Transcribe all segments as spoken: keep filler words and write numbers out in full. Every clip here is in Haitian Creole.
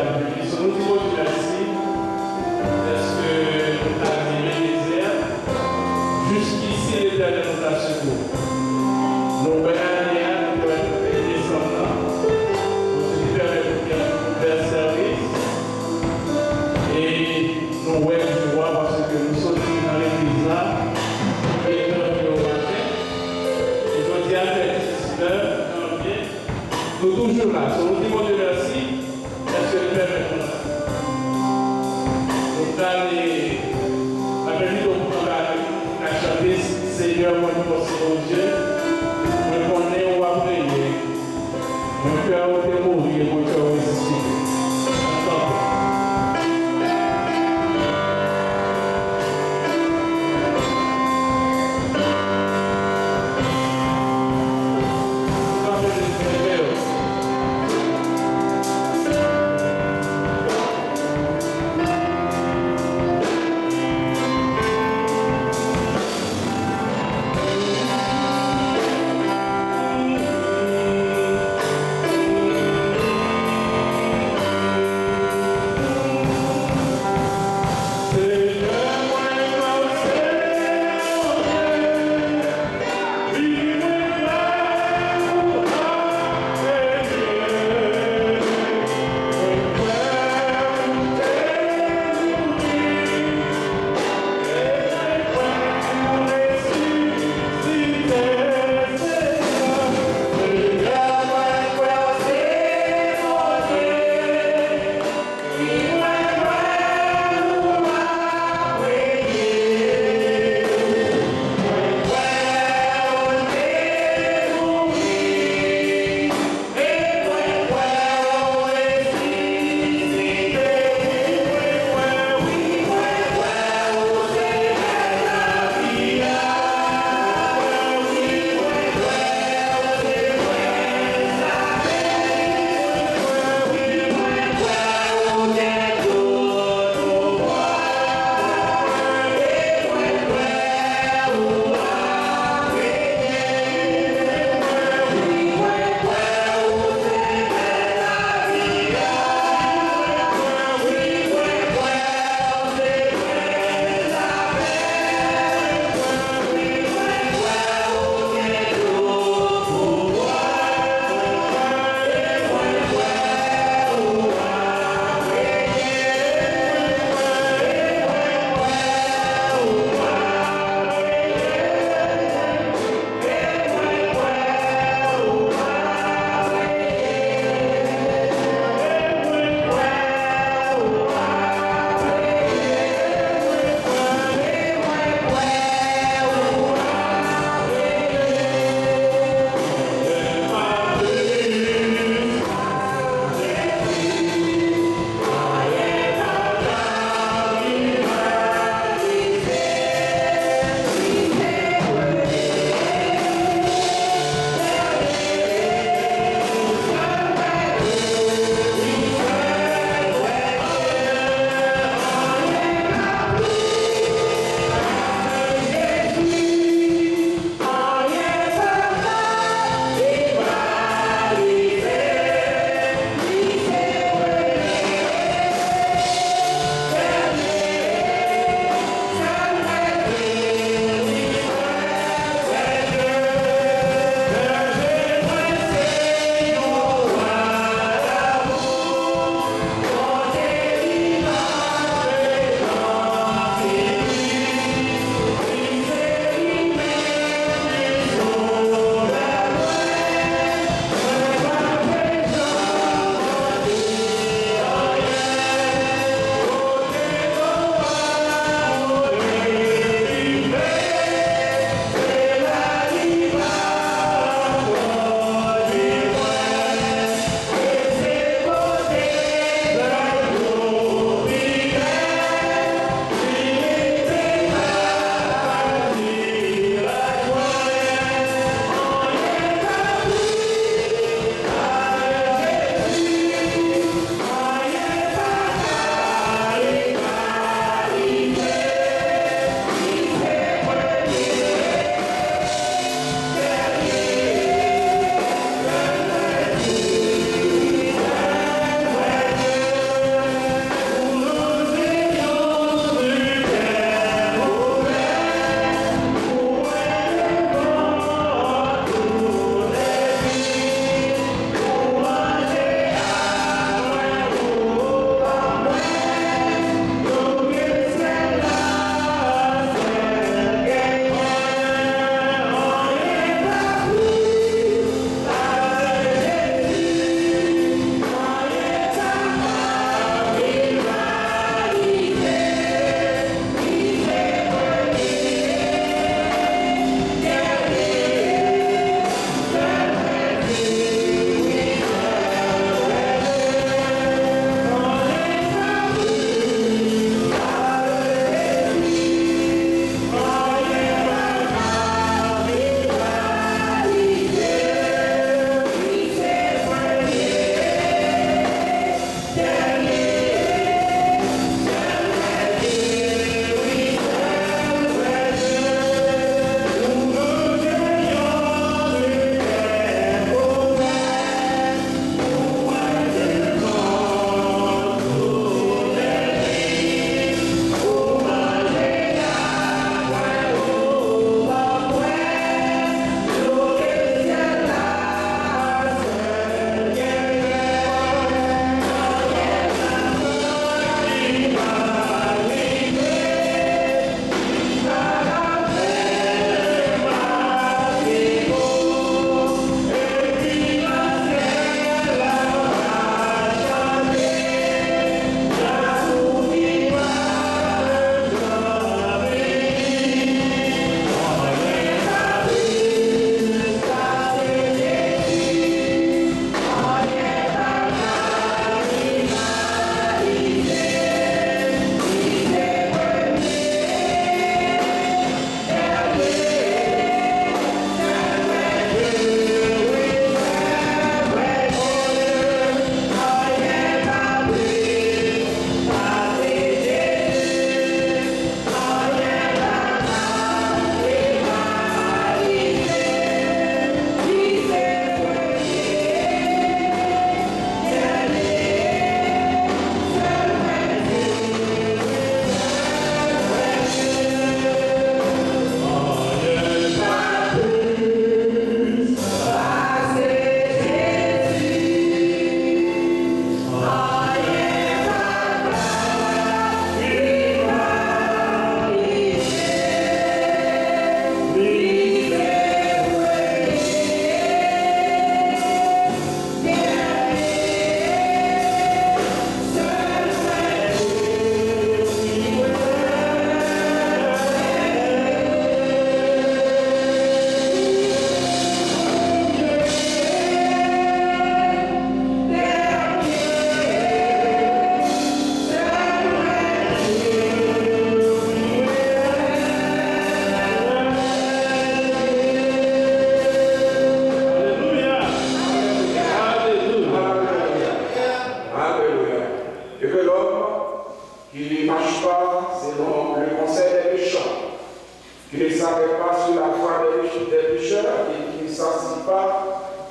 Bondye, nou di Bondye mèsi, dèske nou ta rive Ebenezè. Jiskisi, Letènèl, nou ta sekou. Nou wè ane a, nou wè nou te desanm nan. Bondye te pèmèt nou gen yon bèl sèvis. E nou wè jwa paske nou soti nan legliz la, e nan yo maten. E jodi a, fè diznèf janvye, nou toujou la. So, nou di Bondye mèsi. Èske l pèmèt nou la? Nou prale, n ap envite w pou kanpe avèk nou, pou n ka chante Senyè, mwen konn se Bondye, mwen konnen w ap reye, mwen kwè w te mouri, mwen kwè w resisite. Ann kanpe. Kanpe, leve yo.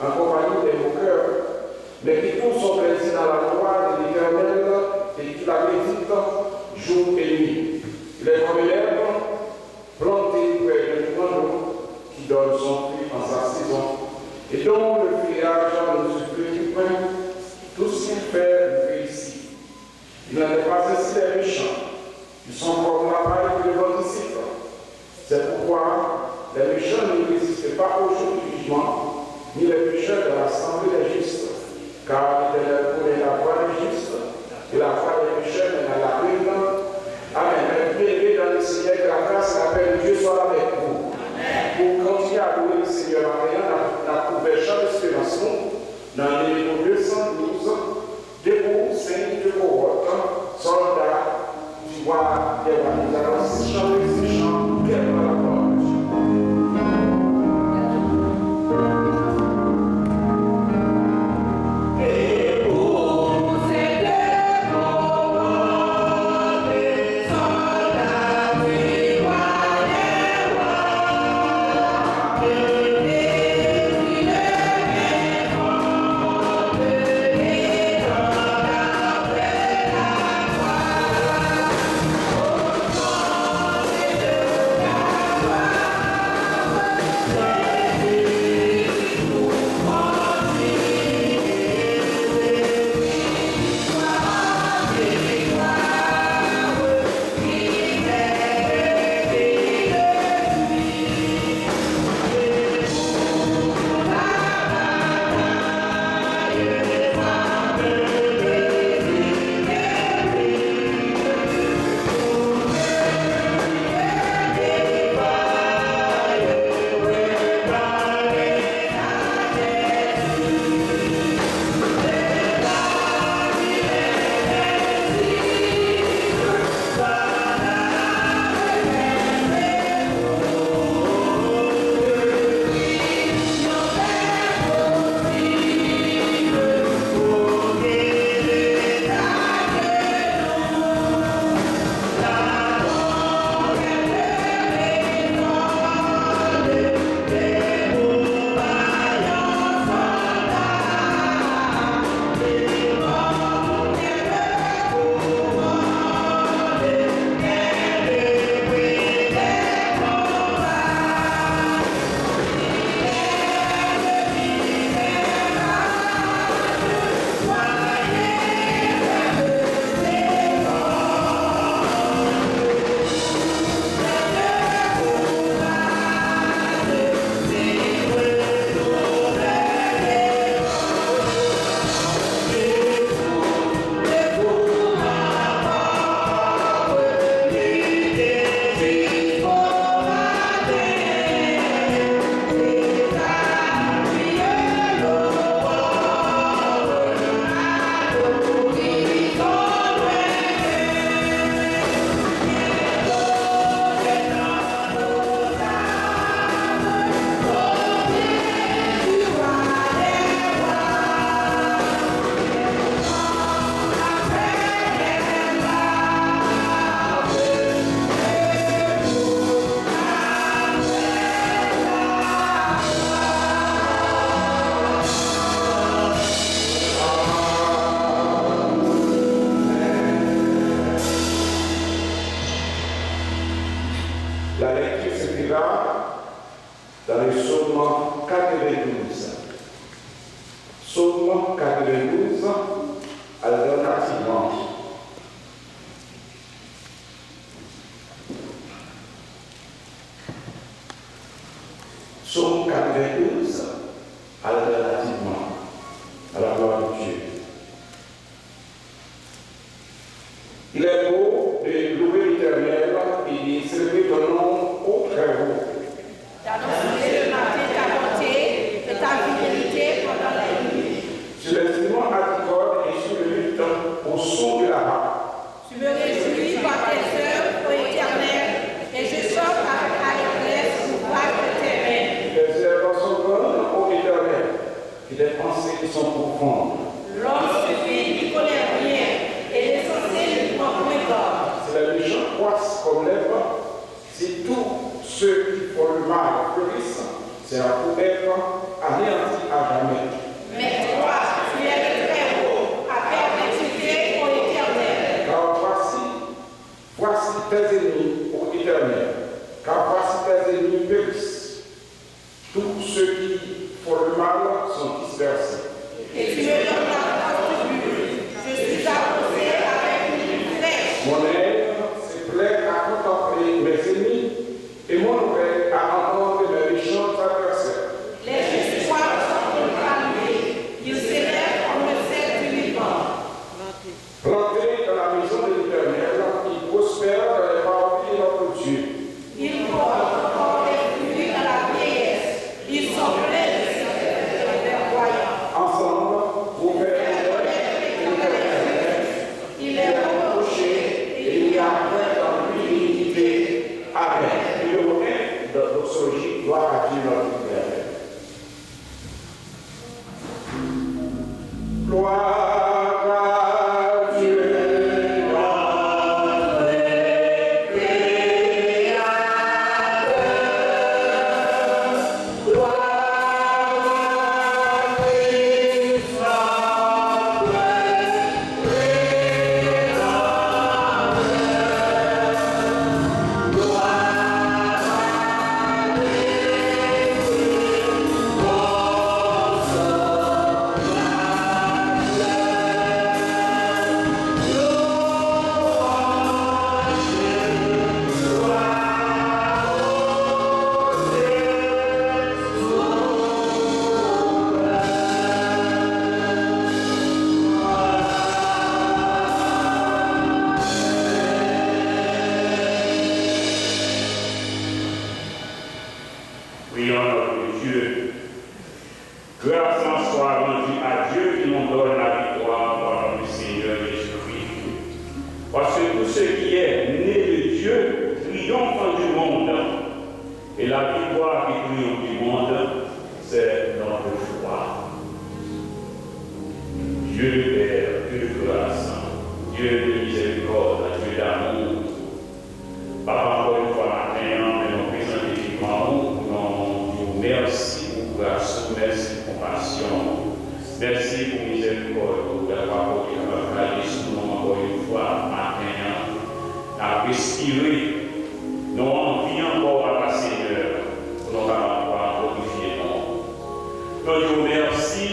en compagnie des moqueurs, mais qui trouve son plaisir dans la loi de l'Éternel et qui la médite jour et nuit. Il est comme une herbe plantée près d'un courant d'eau qui donne son fruit en sa saison et dont le feuillage ne se flétrit point. Tout ce qu'il fait lui réussit. Il n'en est pas ainsi des méchants. Ils sont comme la paille que le vent dissipe. C'est pourquoi les méchants ne résistent pas au jour du jugement, ni les pécheurs dans l'assemblée des justes. Car l'Éternel connaît la voie des justes, et la voie des pécheurs mène à la ruine. Amen. Mes bien-aimés dans le Seigneur, que la grâce et la paix de Dieu soient avec vous. Pou kontinye adore Senyè maten an, n ap, n ap ouvè chan esperans nou nan nimewo de san douz. Debout, Saints de cohorte, soldats du roi des rois. Nous allons chanter ce chant qui est dans la parole de Dieu. La lecture se fera dans le psaume quatre-vingt-douze. Psaume quatre-vingt-douze, alternativement. Psaume quatre-vingt-douze, alternativement, à la gloire de Dieu. Il est beau de louer l'Éternel et de célébrer ton nom, ô Très-Haut. D'annoncer le matin ta bonté et ta fidélité pendant la nuit. Sur l'instrument à dix cordes et sur le luth au son de la harpe. Je me réjouis par tes œuvres, ô Éternel, et je chante avec allégresse l'ouvrage de tes mains. Tes œuvres sont grandes, ô Éternel, et tes pensées sont profondes. L'homme se vide, n'y connaît rien, et l'insensé ne prend point garde. Si les méchants croissent comme l'herbe, si tous ceux qui font le mal fleurissent, c'est à pour être à anéanti à jamais. Mais toi, tu es le Très-Haut, à perpétuité, ô Éternel. Car voici, voici tes ennemis, ô Éternel, car voici tes ennemis périssent. Tous ceux qui font le mal sont dispersés. Et tu me donnes la force du mur. Je suis arrosé avec une fraîche. Mon œil se plaît à contempler mes ennemis, et mon oreille à entendre mes méchants adversaires. Les justes soient comme un palmier, ils s'élèvent comme le cèdre du Liban. Plantés dans la maison de l'Éternel, ils prospèrent dans les parvis de notre Dieu. Ils portent encore des fruits à la vieillesse. Ils sont pleins de sagesse et de clairvoyance. Ensemble, vous perdrez l'Éternel. Il est reproché et il y a crainte dans lui l'iniquité. Amen. Numéro un, dans doxologie, gloire à Dieu, notre Éternel. Gloire à Dieu dans les créatures. Gloire à Christ dans les Prions notre Dieu. Grâce en soit rendue à Dieu qui nous donne la victoire par notre Seigneur Jésus-Christ. Parce que tout ce qui est né de Dieu triomphe du monde. Et la victoire qui triomphe du monde, c'est notre foi. Dieu le Père, Dieu de grâce, Dieu de miséricorde, Dieu d'amour. Papa, ankò yon fwa maten an, men nou prezante devan ou pou nou di w mèsi pou gras ou, mèsi pou konpasyon ou. Mèsi pou mizèrikòd ou, dakwa pou ou te kapab gade sou nou ankò yon fwa maten an. N ap respire, nou anvi ankò, Papa Senyè, pou nou kapab glorifye non ou. Nou di w mèsi,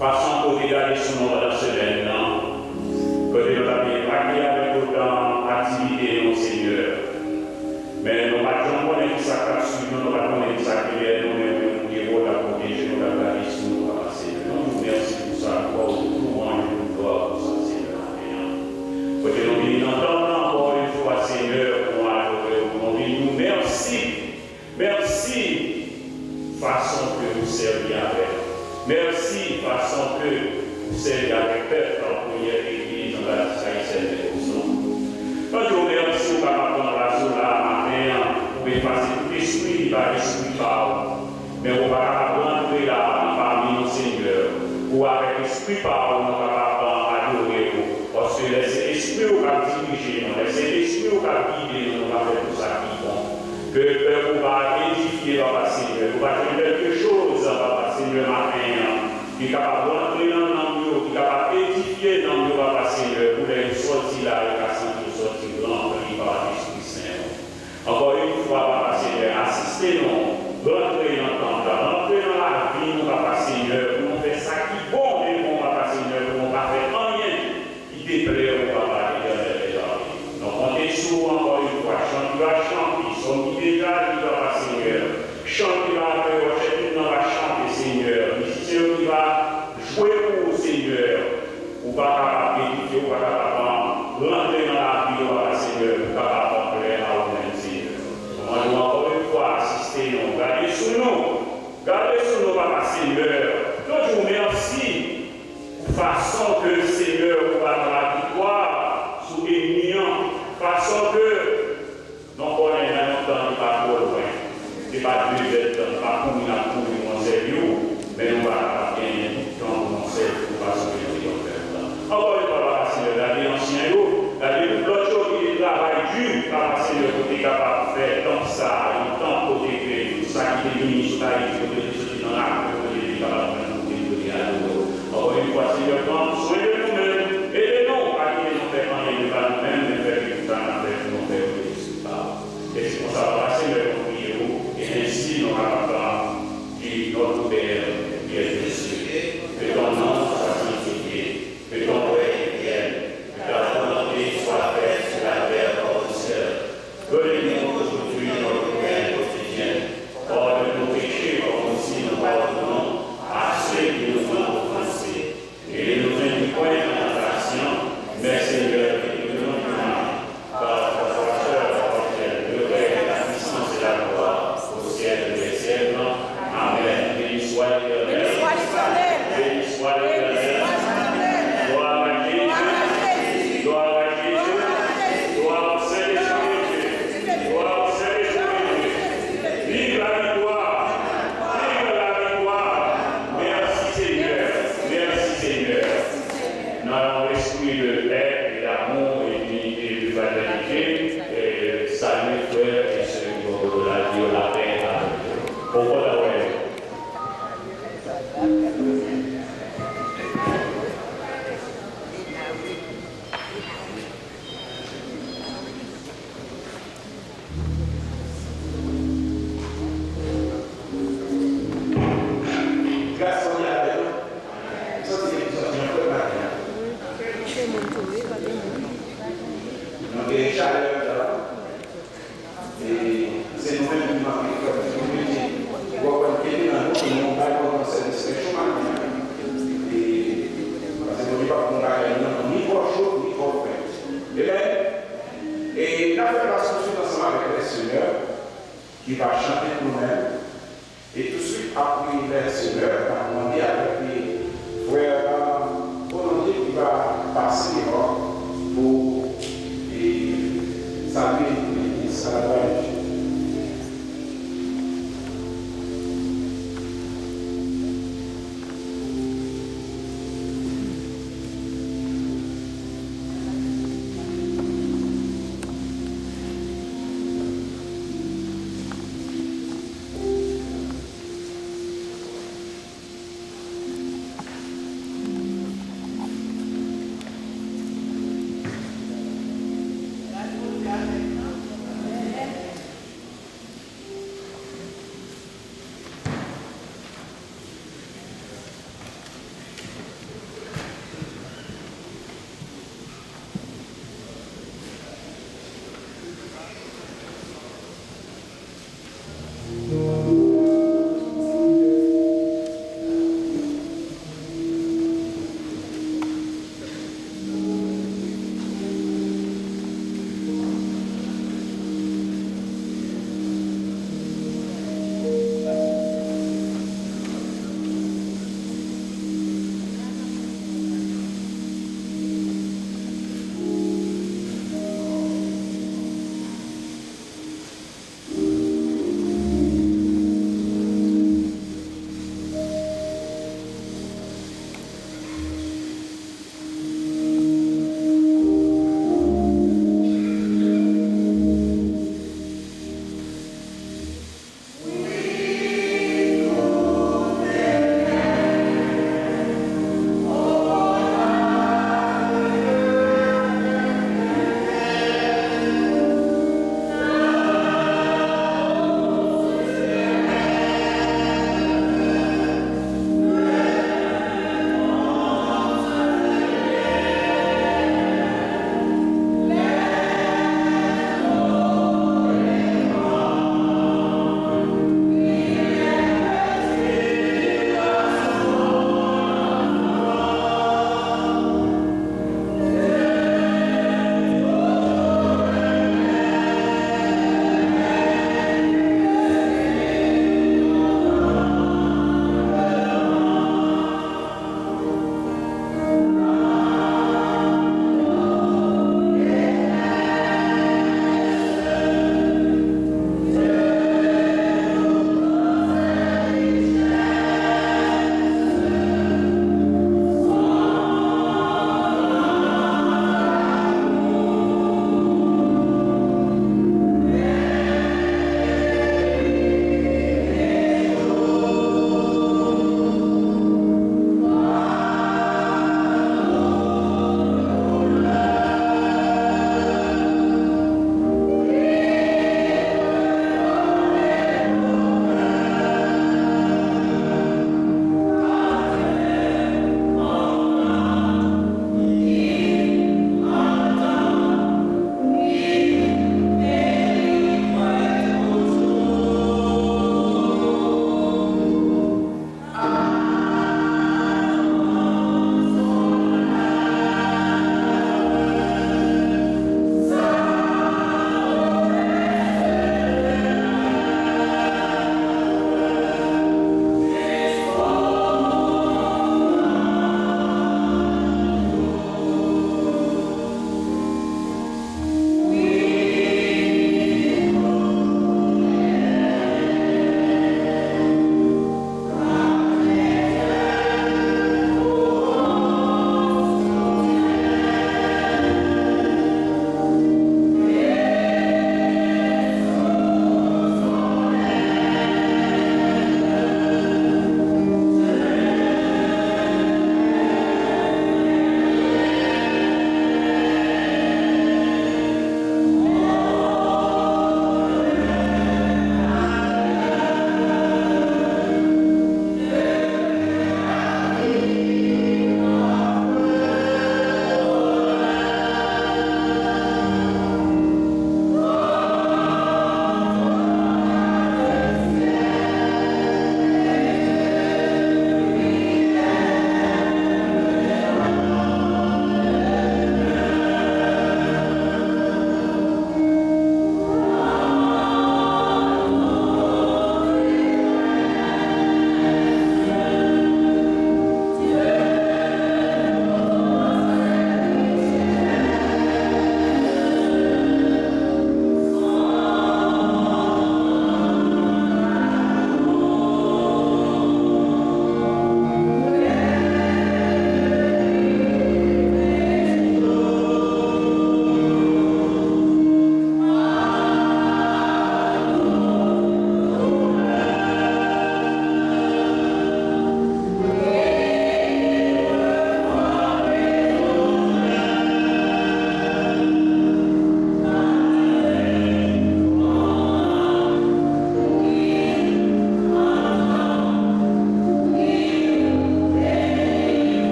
fason ke w te gade sou nou pandan semèn nan, kote nou t ap debake avèk otan aktivite nou, Senyè. Men nou pa t janm konnen kisa k t ap swiv nou, nou pa t konnen kisa k te dèyè nou, men ou menm ou te wè w t ap pwoteje nou, w t ap gade sou nou, Papa Senyè. Nou di w mèsi pou sa, pou lwanj, pou glwa, pou sa, Senyè, maten an. Kote nou vini nan tanp lan ankò yon fwa, Senyè, pou nou adore w, pou nou vin di w mèsi. Mèsi fason ke ou sèvi avèk nou. Mèsi fason ke ou sèvi avèk pèp la, premyè legliz an Batis Ayisyèn de Boston. Nou di w mèsi, ou kapab pran plas ou la maten an, ou efase tout espri ki pa espri pa ou. Men ou pa kapab rantre la, pami nou, Senyè. Ou avèk espri pa ou, nou kapab adore ou. Paske lè se Espri ou k ap dirije nou, lè se Espri ou k ap gide nou, nou ka fè tout sa ki bon. Ke pèp ou va edifye, Papa Senyè, ke w va jwenn kèlke choz, Papa Senyè, maten an, ki kapab rantre nan nanm yo, ki kapab edifye nanm yo, Papa Senyè, pou lè yo sòti la, yo ka santi yo sòti ranpli pa Lespri Sen ou. Ankò yon fwa, Papa Senyè, asiste nou, rantre nan tanp la, rantre nan lavi nou, Papa Senyè, pou nou fè sa ki bon devan w, Papa Senyè, pou nou pa fè anyen ki deplè ou, Papa Etènèl dèzame. Nou konte sou ou ankò yon fwa, chan ki va chante, sòm ki deja li, Papa Senyè, chan ki va fè wòchè moun nan va chante, Senyè, mizisyen yo ki va jwe pou ou, Senyè. Ou pa kapab edifye, ou pa kapab rantre nan lavi yo, Papa Senyè, ou kapab rantre a ou menm, Senyè. Mwen mande w ankò yon fwa, asiste nou, gade sou nou, gade sou nou, Papa Senyè. Nou di w mèsi pou fason ke, Senyè, ou ba nou laviktwa sou enmi an, fason ke nou konnen nan yon tan ki pa twò lwen, se pa de zèdtan, nou pa kouri n ap kouri pou nou sèvi w, men nou pa kapab genyen tout tan pou nou sèvi w fason ke nou te konn fè l la. Ankò yon fwa, Papa Senyè, gade ansyen yo, gade tout lòt yo ki te travay di, Papa Senyè, pou te kapab fè tanp sa a, yon tanp kote ke tout sa ki te vini sot Ayiti, kote yo te soti nan lakou, Béni soit l'Éternel. Béni soit l'Éternel. Gloire à Jésus. Gloire à Jésus. Gloire au Saint-Esprit de Dieu. Gloire au Saint-Esprit de Dieu. Vive la victoire. Vive la victoire. Merci Seigneur. Merci Seigneur. Nan yon espri de pè, de damou epi de fratènite, salye frè e sè ki bò kote w la, di yo lapè avèk yo. Ou kontan wè yo? Gras Bondye avè nou. M santi ke m sòti anpil maten an. Nou gen chalè anndan an. E se nou menm ki manke fòs. Nou mete wòkòn kenbe nan nou pou nou bay Bondye yon sèvis rechou maten an. E paske Bondye p ap fè yon bagay nan nou, ni twò cho, ni twò frèt. Amen. E n ap fè pase yon swit ansanm avèk Lè Senyè ki va chante pou nou menm. E touswit apre Lè Senyè, n ap mande avèk frè Kolonbye ki va pase deyò pou e, salye legliz a la Gwadloup.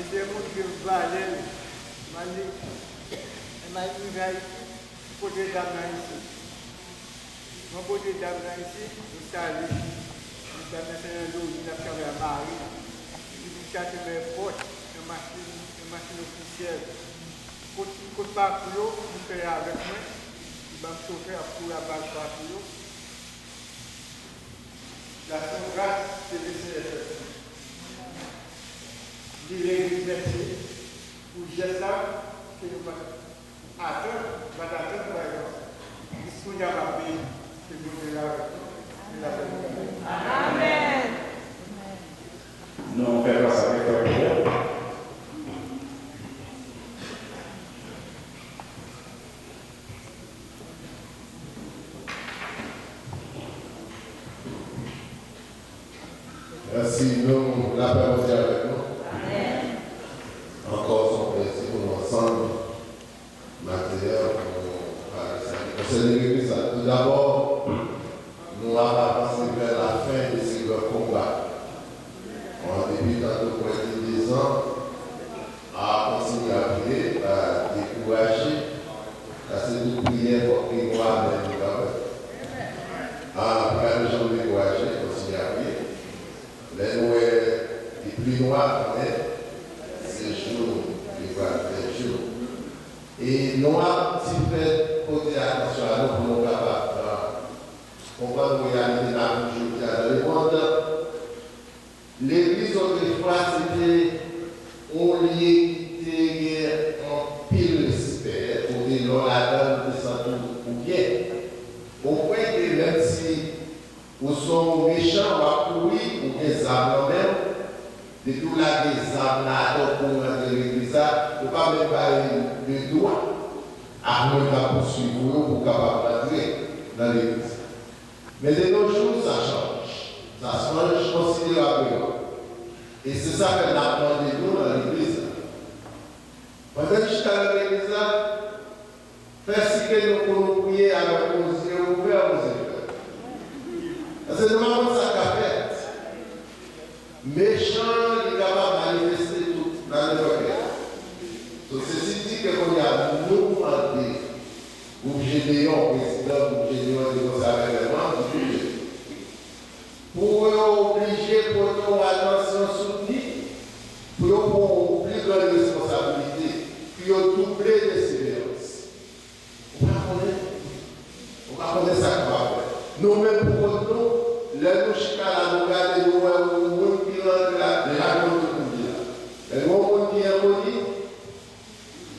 Montre m valè l. M ale, m al rive Ayiti, m pote dam nan isit. Mwen pote dam nan isit, nou salye. Dam nan se nan Lori, l ap travay a mari. Li vin chache m nan èpòt, nan machin, nan machin ofisyèl. Kot, kot pakou yo, moun fè avèk mwen, li ban m chofè ap kouri ap ba l pakou yo. Sa se yon gras ke Lesenyè fè pou nou. M di legliz mèsi pou jès la ke nou pa t atann, nou pa t atann pa egzanp. Jis kounye a m ap benyen ke Bondye la avèk nou. Ke lapè Bondye avèk nou. Amèn. Nou fè gras avèk frè Pierre. Mèsi, nou, lapè Bondye avèk nou. Ankò, se yon plezi pou nou ansanm maten an, pou nou pale sa ki konsène legliz la. Toudabò, nou ap avanse vè lafen de se gran konba. Bon, depi tankou prèske dezan, a kontinye a priye, pa dekouraje, paske tout priyè fòk li gon amèn li kanmenm. A, pa gen jan dekouraje, kontinye a priye. Lè nou wè li pli nwa, konnen se jou li pral fè jou. E nou ap ti fè pote atansyon a nou pou nou kapab, a, konprann reyalite n ap viv jodi a nan lemonn. Legliz otrefwa se te yon lye ki te gen anpil respè, kote lè w ladan l ou te santi w byen. Opwen ke menm si ou se yon mechan, w ap kouri, ou gen zam nan men w, depi w lage zam nan atò pou w rantre legliz la, yo pa menm ba w le dwa ak moun k ap pouswiv ou yo pou w kapab rantre nan legliz la. Men de nos jours, sa chanj. Sa chanj konsiderableman. E se sa fè n ap mande nou nan legliz la. Pandan n chita nan legliz la, fè si ke nou, pou nou priye avèk yon zye ouvè, yon zye fèmen. Paske nou pa konn sa k ka fèt. Mechan an, li kapab manifeste tout nan nenpòt lè. So, se si di ke kounye a nou mande gwoup Jedeyon, prezidan gwoup Jedeyon te konsa avèk lè manm, li priye. Pou yo oblije pote yon atansyon soutni, pou yo pran yon pli gran responsabilite, pou yo double de siveyans. Ou pa konnen. Ou pa konnen sa k kapab fèt. Nou menm pou kont nou, lè nou chita la, nou gade, nou wè yon moun ki rantre la, deja nou tout moun ki la. Lè nou wè yon moun ki enkoni,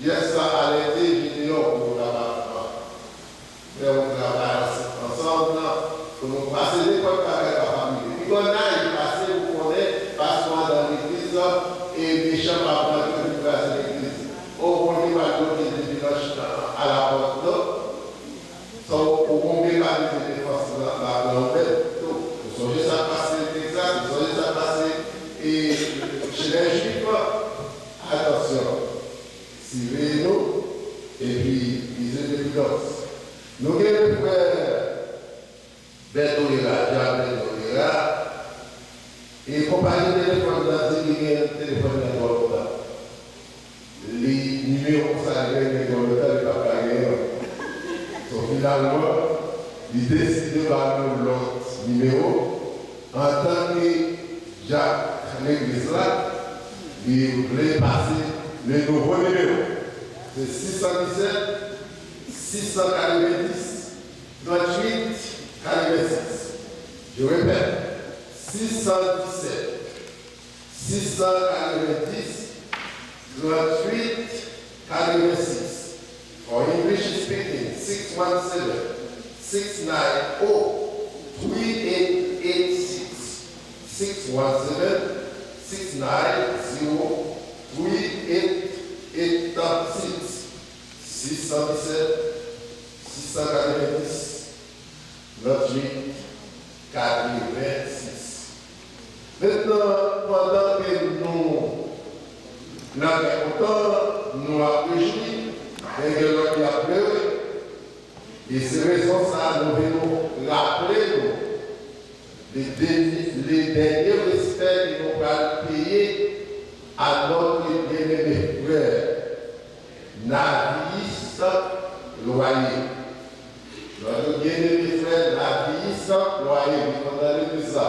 jès sa alète Jedeyon pou nou kapab fè yon travay ansanm nan, pou nou pase nenpòt bagay k ap rive. Pi gwo nan li pase, ou konnen, pastè andan legliz, e mechan pa pran ke pou kraze legliz. O, Bondye pa bloke depi nan chita a la pòt, non. Sa w, ou gon mekanizm defans nan, nan, nan ou menm tou. Ou sonje sa k pase Texas, ou sonje sa k pase, e, chez les Juifs. Atansyon. Siveye nou, epi ize de pridans. Nou gen le frè Bertolera, Diab Bertolera, e konpayi telefòn nan di li gen telefòn nan twò lontan. Li, nimewo konsa li renmen twò lontan, li p ap ka genyen l. So, finalman, li deside ba nou lòt nimewo. Antanke dyak legliz la, li vle pase le nouvo nimewo. Se sis san disèt, sis san katrevenndis, tranntuit, katrevensis. Je répète, sis san disèt, sis san katrevenndis, tranntuit, katrevensis. For English speaking, six one seven, six nine zero, three eight eight six. Six one seven, six nine zero, three eight eight six. Sis san disèt, sis san katrevenndis, tranntuit, katrevensis. Mentnan, pandan ke nou nan kè kontan, nou ap rejwi, men gen lòt ki ap plere. E se rezon sa a nou vle nou raple nou de, de, le dènye respè ke nou pral peye a notre Byeneme frè Navius Loyer. Nòtre byeneme frè Navius Loyer, li konn nan legliz la.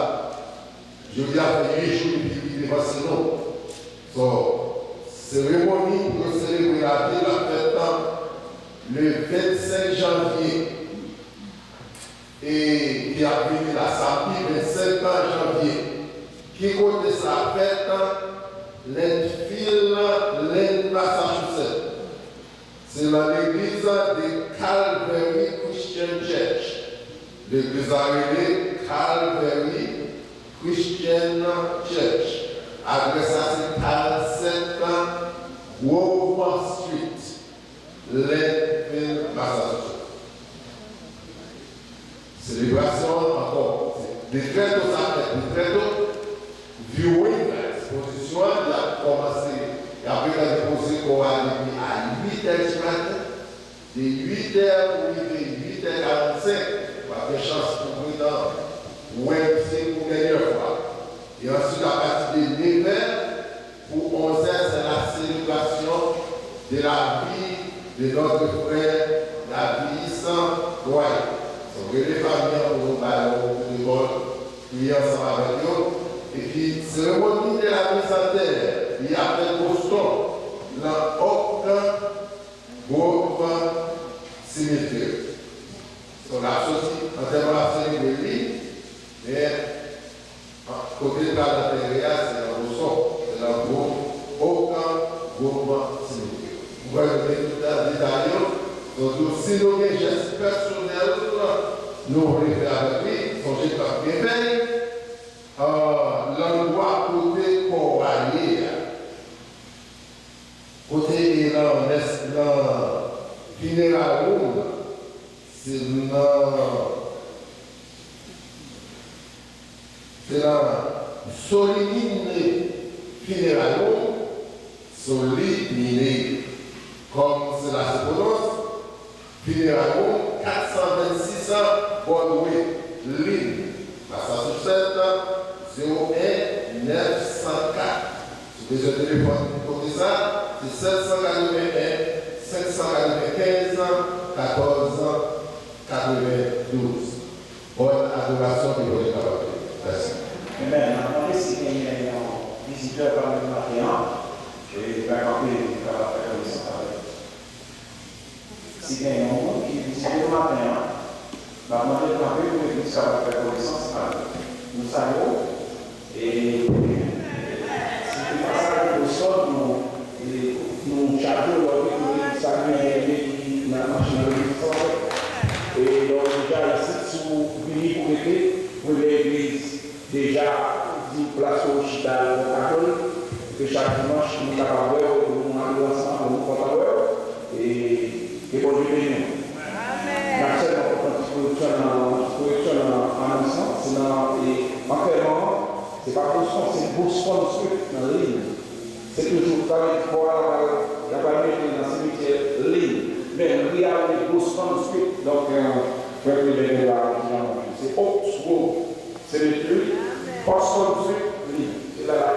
Jodi a fè uit jou li, li devase nou. So, seremoni pou yo selebre lavi l ap fèt le vennsenk janvye. E ki ap vini la, samdi vennsenk janvye. Ki kote sa ap fèt? Landfill, Lynn, Massachusetts. Se nan legliz de Calvary Christian Church. Legliz la rele Calvary Christian Church. Adrès la se karannsèt Grove Street, Lynn, Massachusetts. Selebrasyon an ankò, se de trè to sa fèt, de trè to. Viewing la, ekspozisyon an, li ap kòmanse, y ap gentan depoze kò a depi a uit è di maten. De uit è pou rive uit è karannsenk, w ap gen chans pou gentan wè misye pou dènyè fwa. E answit, apati de nèf è, pou onz è, c'est la célébration de la vie de notre frère Navius Loyer. So, rele fanmi an pou nou ba yo kout epòl, priye ansanm avèk yo. Epi, seremoni de la mise en terre, li ap fèt Boston, nan Oak Grove Cemetery. So, n ap soti, antèman ap selebre li, men kote l pral antère a, se nan Boston, se nan Grove, Oak Grove Cemetery. M kwè nou gen tout detay yo. Donk, si nou gen jès pèsonèl nou vle fè avèk li, sonje k ap gen vèy, ah, landwa kote kò a ye a. Kote e nan, nan funeral home, se nan Se nan Solimine Funeral Home, Solimine, kòm sela se pwononse, Funeral Home, kat san vennsis Broadway, Lynn, Massachusetts, zewo en nèf san kat. Si w bezwen telefòn kote sa, se sèt san katreven en, senk san katreven kenz, katòz katreven douz. Bòn adorasyon ke Bondye kapab fè. Mèsi. Amen. N ap mande si genyen yon vizitè pami nou maten an, e li ka kanpe, li kapab fè konesans avèk nou. Si genyen yon moun ki vizite nou maten an, n ap mande l kanpe pou legliz kapab fè konesans avèk nou. Nou salye w. E se te pasaj Boston nou, e nou chaje w lè w te konnen sa gen yon byeneme ki nan machin nan legliz sa w fè. E lè w deja isit, si w vini pou mete premye legliz deja di plas ou chita yo nan katòlik, ke chak dimanch nou kapab wè w, nou adore ansanm, nou kontan wè w. E ke Bondye beni w. N ap sèlman fè yon ti koreksyon nan, ti koreksyon nan anons lan, se nan, e, antèman an, se pa Boston, se Boston Street nan Lynn. Se toujou, sa vle di kò a, y ap al mete nan simityè Lynn. Men ri a rele Boston Street. Donk, euh, frè Kleben gen dwa di nan mwen, se Oaks Grove Cemetery, Boston Street, Lynn. Se la la.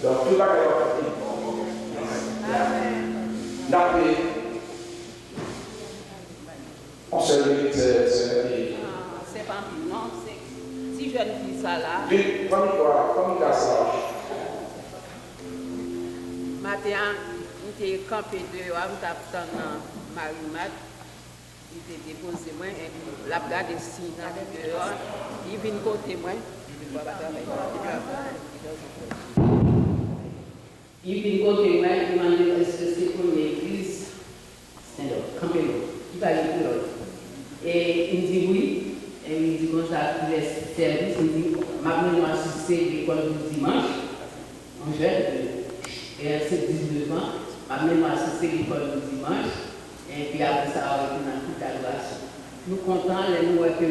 Donk, tout bagay yo ap fèt Lynn. N ap Yon sèl minit, sè, sè, e Ah, se pa anpil, non. Se ti jèn fi sa la. Li, fanmi kwa, fanmi ka saj. Maten an, m te kanpe deyò a, m t ap tann, uh, Marie Marthe. Li te depoze mwen, epi l ap gade siy nan deyò a. Li vin kote mwen. Li vin kote mwen, li mande m èske se premye egliz Sendòk, kanpe non. Li pa gen kreyòl. E m di wi. E m di konsa, kilè sèvis? M di, m ap mennen w asiste lekòl pou dimanch. Yon jèn, e se diznèf an. M ap mennen w asiste lekòl pou dimanch. Epi apre sa, w ap rete nan kit adorasyon. Nou kontan lè nou wè ke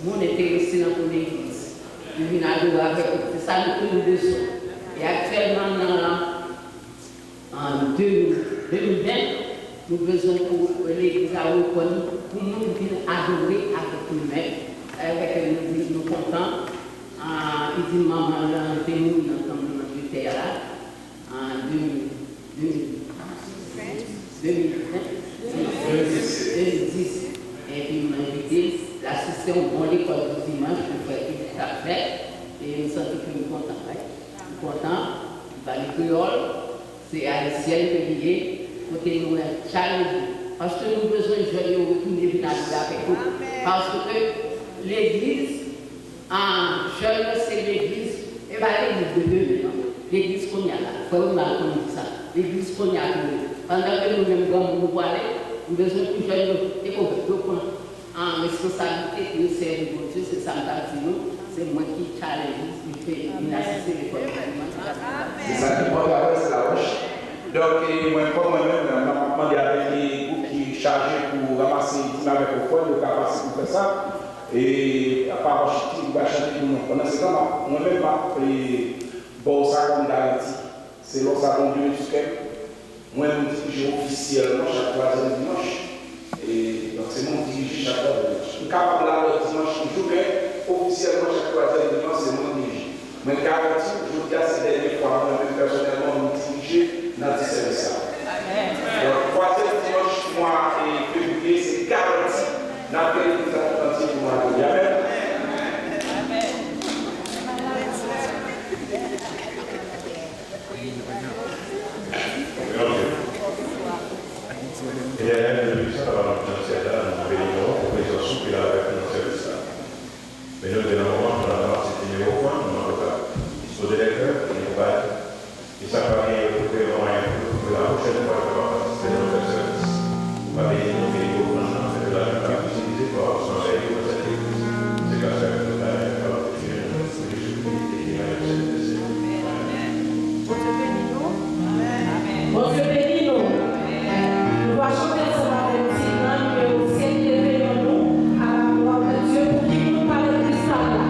moun enterese nan pou legliz. Yo vin adore avèk nou. Se sa nou, ke nou bezwen. E aktyèlman, nan An de mil, de mil ven, nou bezwen pou legliz la reprann pou moun vin adore avèk nou menm. Sa vle di ke nou di nou kontan. An, li di manman l te mouri nan tranblemanntè la, an de mil. de mil ven, de mil dis. Epi m envite l, l asiste yon bon lekòl di dimanch pou fè ki l t ap fè. E m santi ke m kontan, wi. M kontan, m pale kreyòl, se ayisyèn ke li ye, kote nou wè challenge. Paske nou bezwen jèn yo retounen vin adore avèk nou. Paske legliz, ah, jèn yo se legliz, e pa legliz de demen, non. Legliz kounye a la, frè Ronald konn di sa. Legliz kounye a tou ye. Pandan ke nou menm granmoun nou pwale, nou bezwen pou jèn yo te konprann, yo pran an responsablite pou yo sèvi Bondye, se sa m t ap di nou. Se mwen ki challenge li pou l te vin asiste lekòl. Se sa ki pran travay, se la wòch. Donk, e, mwen, kòm mwen menm, m ap mande avèk, e, gwoup ki chaje pou ranmase dim avèk ofrann, yo ka pase pou fè sa. E, pa wòch ki va chante pou nou. Pandan se tan, m ap, mwen menm, m ap, e, ba w sa kòm garanti. Se lè w sa Bondye met sou kè m. Mwen, m dirije ofisyèlman chak twazyèm dimanch. E, donk, se mwen k dirije chak twazyèm dimanch. M kapab la lòt dimanch toujou, men ofisyèlman chak twazyèm dimanch, se mwen k dirije. Mwen garanti w, jodi a, se dènye fwa mwen menm pèsonèlman m dirije nan ti sèvis sa. Donk, twazyèm dimanch mwa, e, fevriye, se garanti n ap gen legliz la tout antye pou nou adore. Amèn. Etènèl, Bondye pwisan, Papa nou ki nan syèl la, nou beni w pou prezans ou ki la avèk nou nan sèvis la. Beni w nan moman pou n ap aksepte ofrann nou an, Papa. Dispoze lè kè e nou bay. E sa k pa genyen yo, pou kreye yon mwayen pou yo, pou ke la pwochèn fwa yo kapab patisipe nan lòt sèvis. Ou pa beni nou, beni ofrann nan, fè ke lajan ka itilize pou avanse anvè yo nan sèt legliz. Se gras sa ke nou bay, kapab Bondye beni nou. Bondye beni nou. Bondye beni nou. Nou va chante ansanm avèk Tina, nimewo sèt, Leve men nou, à la gloire de Dieu, pou ki nou pale kristal la.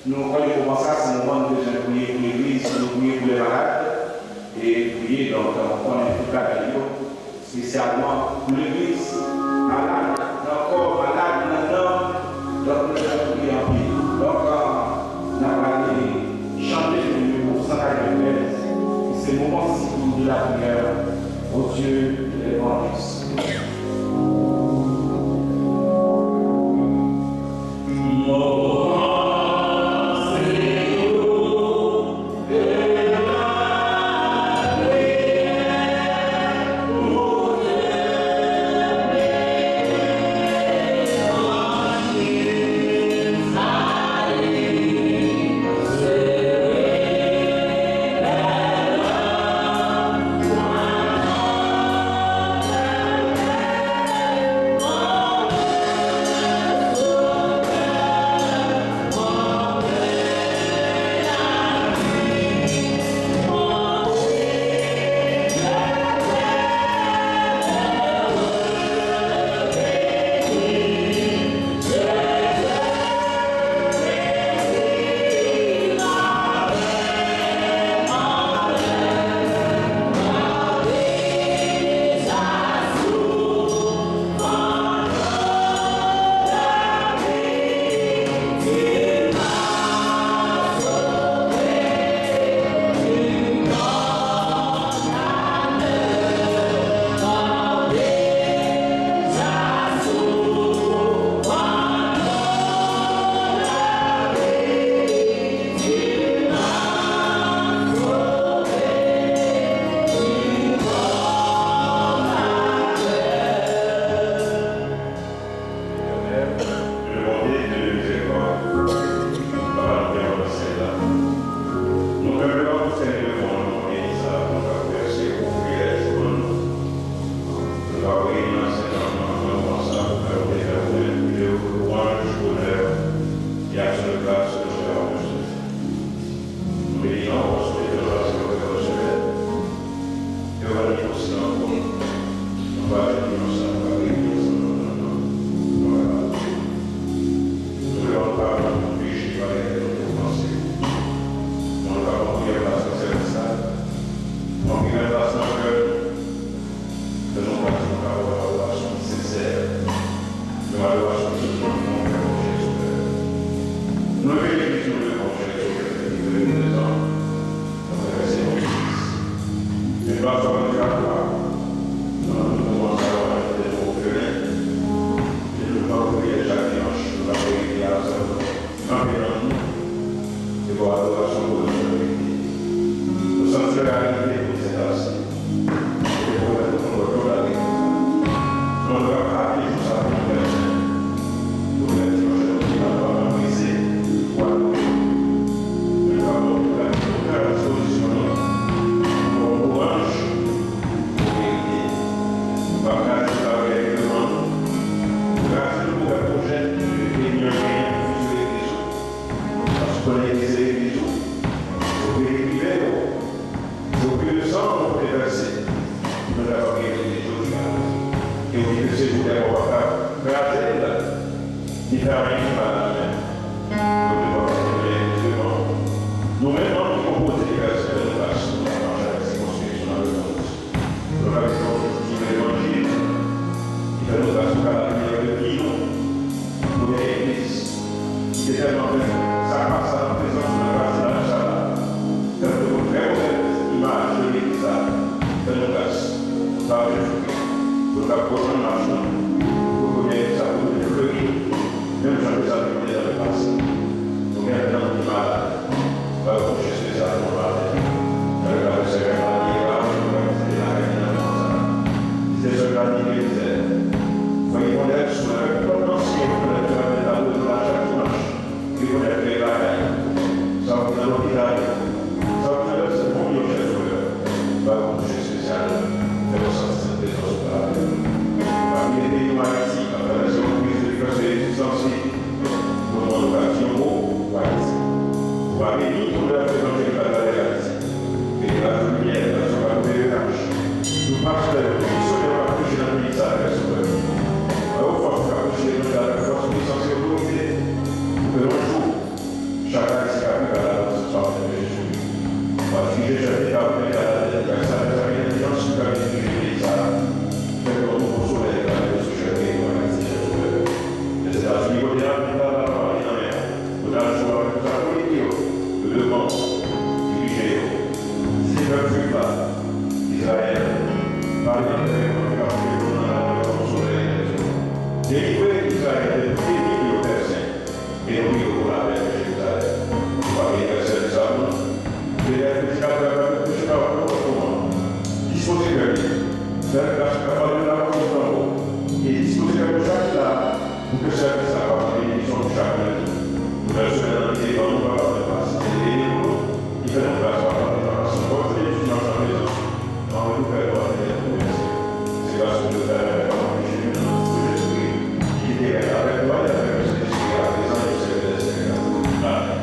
Nou konnen moman sa, se moman nou bezwen priye pou legliz, nou priye pou lè malad, e priye, donk, nou konnen tout bagay yo, espesyalman pou legliz, malad nan kò, malad nan nanm, donk, nou bezwen priye anpil. Donk, n ap ale chante pou nimewo san katreventrèz, ki se moman sipou de la priyè, au Dieu de l'évangéliste. Etènèl, Dye de bondye, Dye de mizerikòd, Papa nou ki anndan syèl la, nou fè lwanj pou Senyè devan w nan maten sa a, pou nou ka vèse ofri lè jou an nou. Nou ka preye nan sent non an, nan moman sa a, pou fè w te fè ou menm, pou lwanj, onè, e aksyon de gras ke nou fè a ou menm sèl. Nou beni non w paske w te fè nou pase yon trè bòn semèn. E w pa ni posib ankò. Nou pa jwenn nou ansanm, nou pa reyini ansanm nan non w. Nou pa kapab. Nou vle w padone nou peche, bagay ke nou te ofanse. Pou nou ka pran premyè plas nan sèvis la. Pran premyè plas nan kè nou. Fè nou gras pou nou ka ba w adorasyon ki sensè, yon adorasyon ki soti nan kè w, Jezi Pè. Nou leve legliz nou devan w, Jezi Pè, ki prezan nan travèse yon legliz. Men gras pou Bondye a, nan tout moman sa yo, nou te nou oferen, e nou pran priyè chak dimanch, nou ka priyè a sa. Kanpe nan nou, e ba w adorasyon pou nou sèl verite. Nou santi reyalite pou Sentespri. E pou mèt nou konn lòt jou nan legliz la. Nan nou ka pa aple jou sa pou nou fè sèl. Pou fè dimanch nou ki nan pa nan brize, pou adore. Men nou ka ba w tout la, tout la dispozisyon nou, pou ba w lwanj, pou verite. Pa kraze travay devan nou. Kraze nou pou fè pwojè, e nou genyen pou fizye legliz ou. Paske w konnen ki se legliz ou, se w ki rekipere w, se w ki le san w te vèse, pou nou kapab gen legliz jodi a. E w di ke se jou dèyè w pa ka kraze l, ni fè anyen ki mal la menm. Bondye papa, nou gen legliz devan w. Nou menm, nou ki konpoze legliz la, nou ka sou la mache avèk se konstriksyon nan legliz. Nou ka bezwen kontinye levanjil ki fè nou gras pou ka limyè de vi nou pou yon legliz ki te tèlman fè sa k pa sa nan prezans ou, nan vwazinaj sa la. Fè nou te fè yon bèl imaj de legliz la. Fè nou gras. Pa Jezikri, pou nou ka pwograme mach nou, pou premye legliz sa pou nou te fleri, menm jan ke sa te fè nan lepase. Nou gen ladan nou ki malad. Ba yo kouche espesyal pou maten. Nan le ka de sè Marie, pa yo kouche lakay li nan moman sa a. Li se sè Marie ki mizè. Fò li konèt sou lè tout ansyen yo konèt yo ap adore nou la chak dimanch. Li konèt men bagay. Sa w ki nan lopital yo. Sa w ki nan lè se bon yo chè souvè. Ba yo kouche espesyal. Fè yo santi sent prezans ou la avèk nou. Pa bliye peyi nou Ayiti, atravè yon kriz de fè se rezistans li. Moman nou ka di yon mo pou Ayiti. Ou pa beni pou lè levanjil pa travèse Ayiti. Beni radyo limyè, radyo pa nou V V H. Nou pastè yo, tout misyonè yo k ap preche nan peyi sa a, Pè Sovè. Ba yo fòs pou ka preche levanjil avèk fòs, pisans e otorite. Pou ke yon jou, Dirije chèf leta Ameriken alatèt li bay salè sa gen entèlijans pou kapab dirije peyi sa a. Fè ke yon nouvo solèy eklate sou chèf peyi nou ak sou chèf solèy. Lèzetazini kote a, peyi sa a pa pale nan men an. Yo t al sou avèk tout sa politik yo, yo devan w, dirije yo. Si se pèp jwif la, Izrayèl, pale nan tèt yo, yo nan yon solèy entèlijans. Delivre Izrayèl de tout enmi yo pèse. E nou priye pou lapè nan Jerizalèm. Fami pè sèvis a nou. Pètèt ke Seyè a pral reproche pa ou an moman. Dispoze kè li. Fè l gras pou kapab vin lakòz tankou. E dispoze kè nou chak ki la pou ke sèvis la kapab benediksyon pou chak nan nou. Nouvèl semèn nan ki devan nou, papa, fè l fasil e beni pou nou. Li fè nou gras, papa, fè nou gras ankò. Jodi dimanch nan prezans. Ann nou fè lwa fidèl pou Mesye. Se gras pou Bondye Pè, Papa, Jezi, nan non de Jezikri, ki te règne avèk nou e avèk Sentespri a, prezan e syèk dè syèk. Amèn.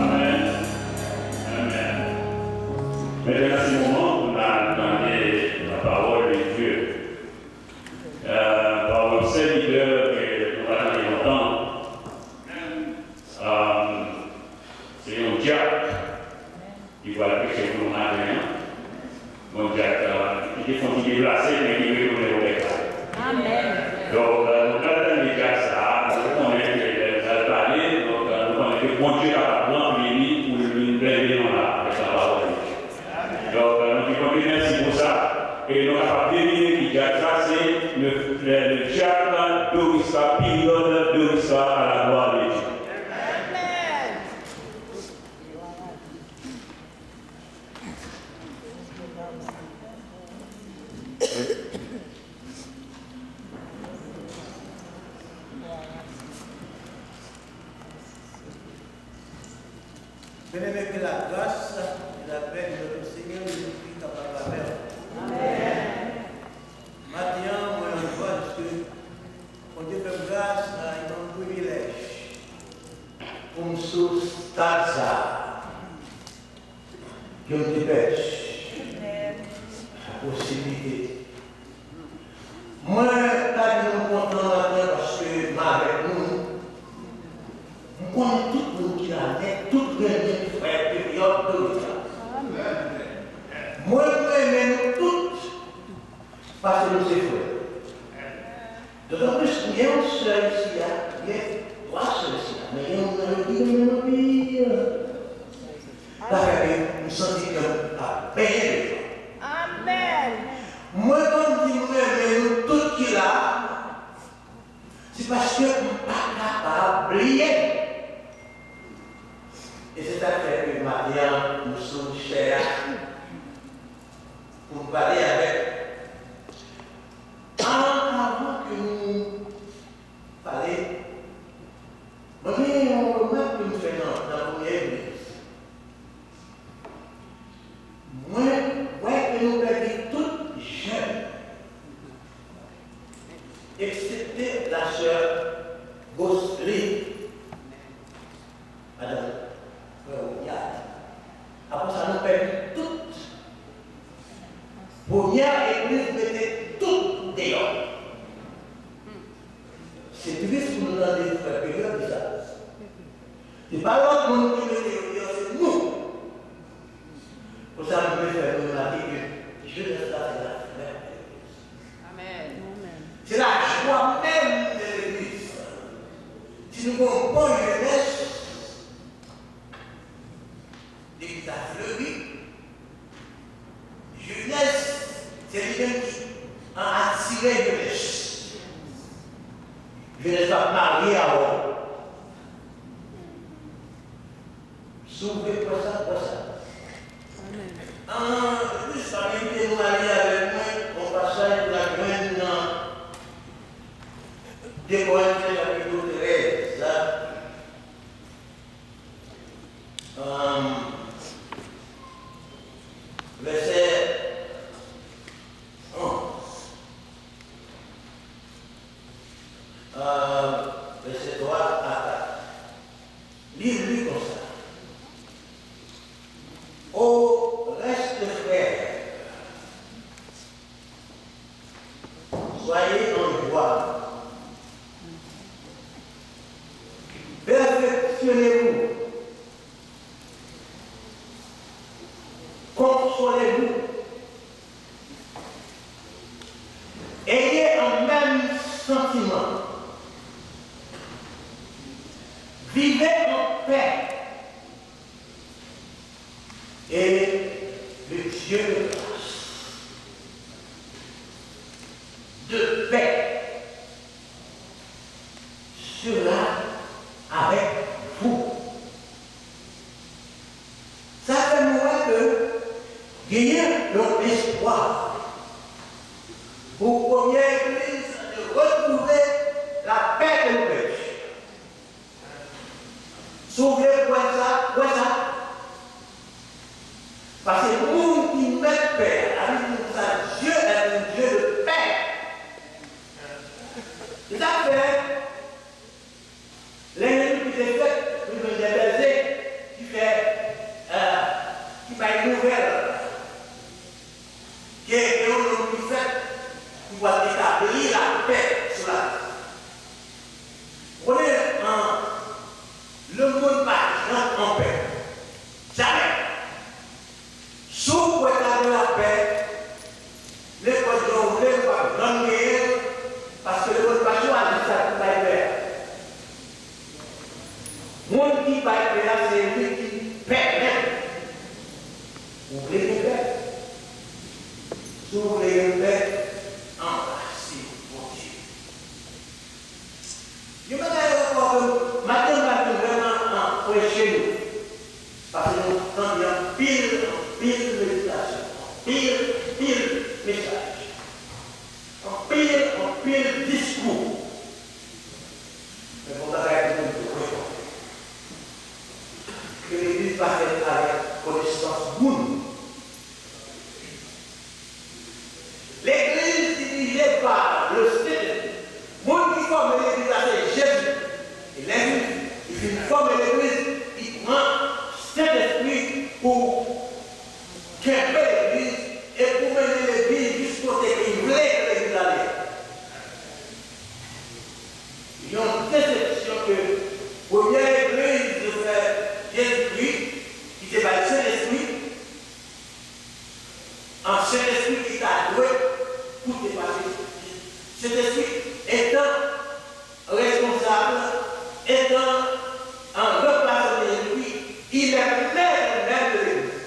Amèn. Amèn. Mentnan, se moman pou n al tande la parole de Dieu. Euh, pawòl sèvitè ke nou pa tande lontan. Euh, se yon dyak ki pral preche pou nou maten an. Yon dyak, euh, ki te fè yon ti deplase, men ki retounen pou bèk la. Amèn. Donk, euh, nou pral tande dyak sa a, nou konnen ke lè l pral pale, donk, euh, nou konnen ke Bondye kapab ranpli li pou l vin blende nou la avèk la pawòl de Dye. Donk, euh, nou di Bondye mèsi pou sa. E nou kapab devine ki dyak sa, se le, le, le diacre Doris la, période Doris la, à la gloire de Dieu. Bien-aimé, que la grâce et la paix de notre Seigneur Jésus-Christ capable avec vous. Amen. Maten an, mwen an jwa, paske Bondye fè m gras, e ban m privilèj pou m sou stad sa a. Ke m te pèdi posiblite. Mwen ta di nou kontan maten paske m avèk nou. M konnen tout moun ki la nèt, tout renmen frè Période Doris la. Mwen m renmen nou tout paske nou se frè. Dotan plis, gen yon sè isi a, gen twa sè isi a, men gen youn nan yo ki renmen nou anpil. Sa fè ke m santi kè m ap benyen deja. Amèn. Mwen konn di m renmen nou tout ki la, se paske m pa kapab bliye. E se sa k fè ke maten an, nou sou chè a, pou n pale avèk. An, avan ke nou pale, mwen gen yon remak ke m fè nan, nan premyè egliz. Mwen wè ke nou pèdi tout jèn, eksepte la sè Bosly, madan frè William. Apre sa, nou pèdi tout Yè, legliz mete tout deyò. Se tris pou nou tande frè Peryòd di sa. Se pa lòt moun ki mete yo deyò, se nou. Konsa, m vle fè nou remake ke jenès la se laflè de legliz. Amèn. Se lajwa menm de legliz. Si nou gen yon bon jenès, legliz la fleri. Jenès, se li menm ki an atire jenès. Jenès la ap marye avè w. Si w vle kwè sa, kwè sa. Amèn. An plis, m ap envite nou ale avèk mwen yon pasaj pou n al jwenn nan de Korentyen chapit trèz la. Ahn, vèsè onz. Ahn, vèsè twa a kat. Li li konsa. Au reste, frères, soyez en joie. Perfectionnez-vous. Consolez-vous. Ayez un même sentiment. Vivez en paix. Et le Dieu de grâce, de paix, sera avec vous. Sa fè nou wè ke genyen yon espwa pou premye legliz retwouve lapè ke nou pèdi. Si w vle kwè sa, kwè sa. Paske moun ki mèt pè a, la Bib di nou sa, Dieu est un Dieu de paix. Se sa k fè, lè Jezikri te fèt, nou jwenn dè bèze ki fè, eh, ki bay nouvèl. Ke gen yon nonm ki fèt, ki pral etabli lapè sou latè. Ou konnen, an, lemonn pa janm anpè. Jamè. Si w kwè ka gen lapè, nenpòt jan w vle, ou p ap janm genyen l, paske lemonn pa chwazi sa ki bay pè a. Moun ki bay pè a, se li ki pè menm. Ou vle gen pè? Si w vle gen pè, anbrase Bondye. Yon bagay ankò ke maten m pa vin vrèman, ah, preche nou. Paske nou tande anpil, anpil meditasyon, anpil, anpil mesaj, anpil, anpil diskou. Men gon bagay ke nou dwe konnen. Ke legliz pa fèt avèk konesans moun. Legliz dirije pa le Sentespri. Moun ki fòme legliz la se Jezi. E lè li, li fin fòme legliz, li pran Sentespri pou kenbe legliz e pou mennen legliz jis kote ke li vle ke legliz ale. Yon desepsyon ke premye legliz yo fè Jezikri, ki te bay Sentespri, an Sentespri ki ta dwe koute pase Sentespri etan responsab, etan an ranplasan de Jezikri, il est maître même de l'église.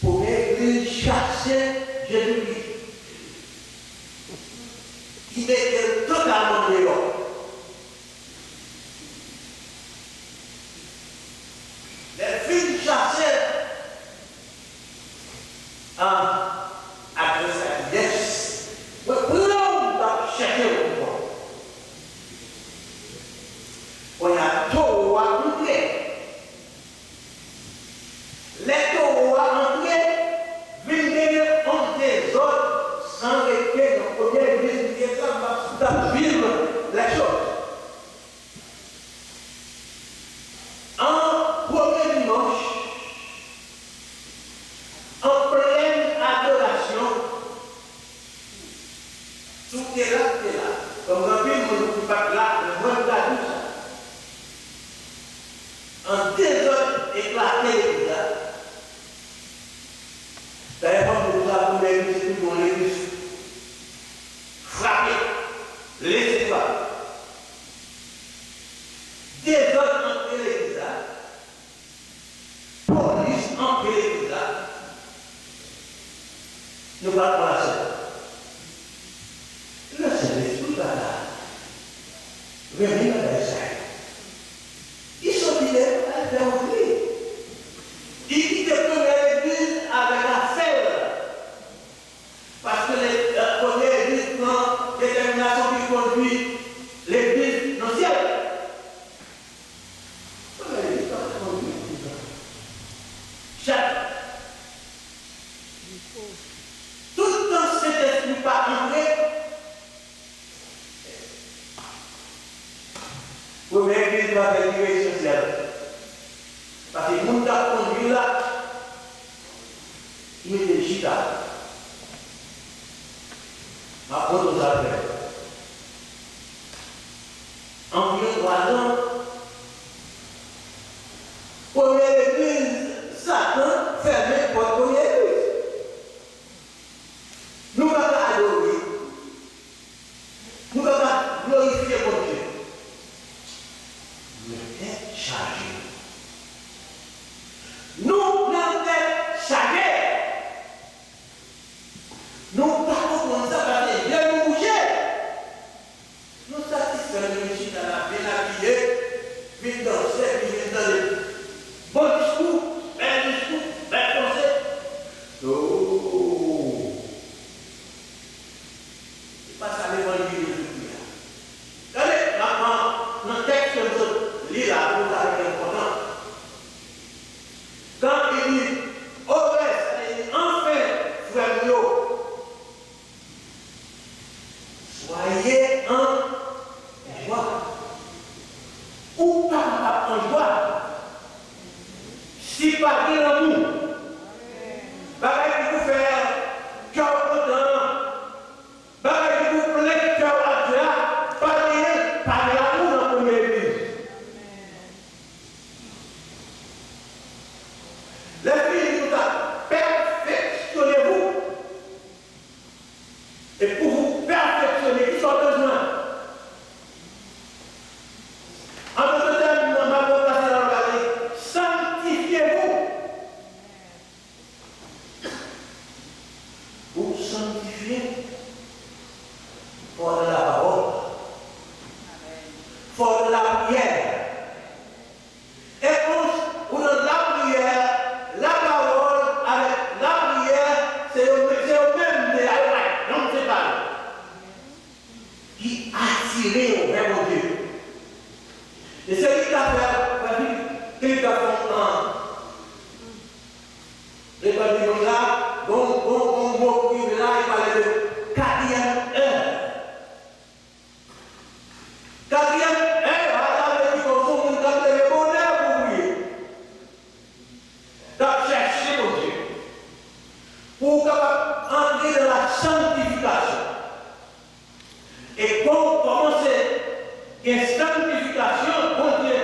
Premye legliz chase Jezikri. Li mete l totalman deyò. Lè l fin chase l, ah, adrès la di, yes, mwen pran w, m p ap chèche w ankò. Kounye a, towo a antre. Lè towo a antre, vin genyen yon dezòd Dezòd eklate legliz la. Dayè, fò m di nou sa, premye legliz, se toujou yon legliz frape, lese frape. Dezòd antre legliz la, polis antre legliz la. Nou pral pran lasèn. Lasèn, Lespri pa ta renmen bagay sa yo. Li soti lè l fè wout li. Li kite premye legliz avèk afè l. Paske le, premye legliz pran detèminasyon ki kondui legliz nan syèl. Premye legliz pa t kondui legliz la. Chak Tout tan Sentespri pa antre, premye legliz pa fè li esansyèl. Paske moun k ap kondui la, li mete l chita. M ap montre w sa klè. Anviwon twa zan, premye legliz, Satan fèmen pòt premye legliz. Nou pa ka adore. Nou pa ka glorifye Bondye. Men tèt chaje. Nou nan tèt chaje. Nou pa konprann sa paske je nou bouche. Nou satisfè nou vin chita la byen abiye, vin danse, epi vin tande bon diskou, bèl diskou, bèl panse. Oh! Se pa sa levanjil Jezikri a. Gade, m ap pran nan tèks ke m sot li la pou sa ki enpòtan. Kan li di, o rès, li di, anfen, frè m yo, Soyez en joie. Ou pa kapab an jwa si pa gen lanmou. Bagay ki pou fè kè w kontan, bagay ki pou plen kè w ak Dye a, pa genyen, pa gen lanmou nan premye legliz. Lèfini nou ta pèfeksyone vou. E pou w pèfeksyone, kisa w bezwen? An dòt tèm, m ap pase nan langaj li, sanktifye vou. Pou w sanktifye, fò w nan lapawòl. Fò w nan lapriyè. Eponj ou nan lapriyè, lapawòl avèk lapriyè, se yo, se yo menm de a, yo pa janm separe. Ki atire yo vè Bondye. E se li k ap fè, fè vin, ke li t ap fè yon tan. Levanjil la, gon, gon, gon mo ki rive la, li pale de katriyèm è. Katriyèm è a, sa vle di ke w se yon moun k ap leve bonè pou w priye, k ap chèche Bondye, pou w kapab antre nan la sanktifikasyon. E kon, kòmanse gen sanktifikasyon, Bondye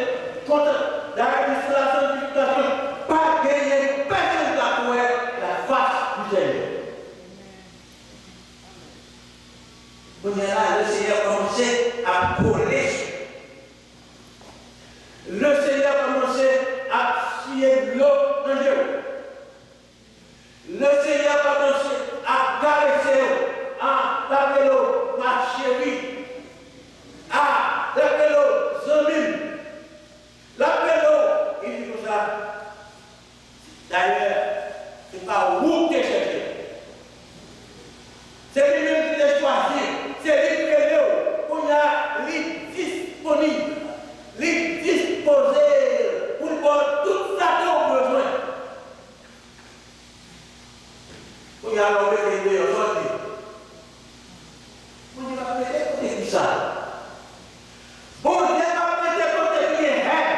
kontan. Dayè, di sou la sanktifikasyon, pa genyen pèsonn k ap wè la fas di Senyè. Kounye a la, Lesenyè kòmanse ap kole sou. Lesenyè kòmanse ap siye dlo nan je w. Lesenyè kòmanse ap karese w, ap rele w ma chérie. A, l ap rele w zanmi m. L ap rele w, li di konsa, dayè, se pa ou k te chèche. Se li menm ki te chwazi, se li ki rele w. Kounye a, li disponib, li dispoze pou l ba w tout sa ke w bezwen. Kounye a, lè w mete l deyò, sa w di? Bondye p ap mete kote kisa? Bondye p ap mete kote ki enhèb.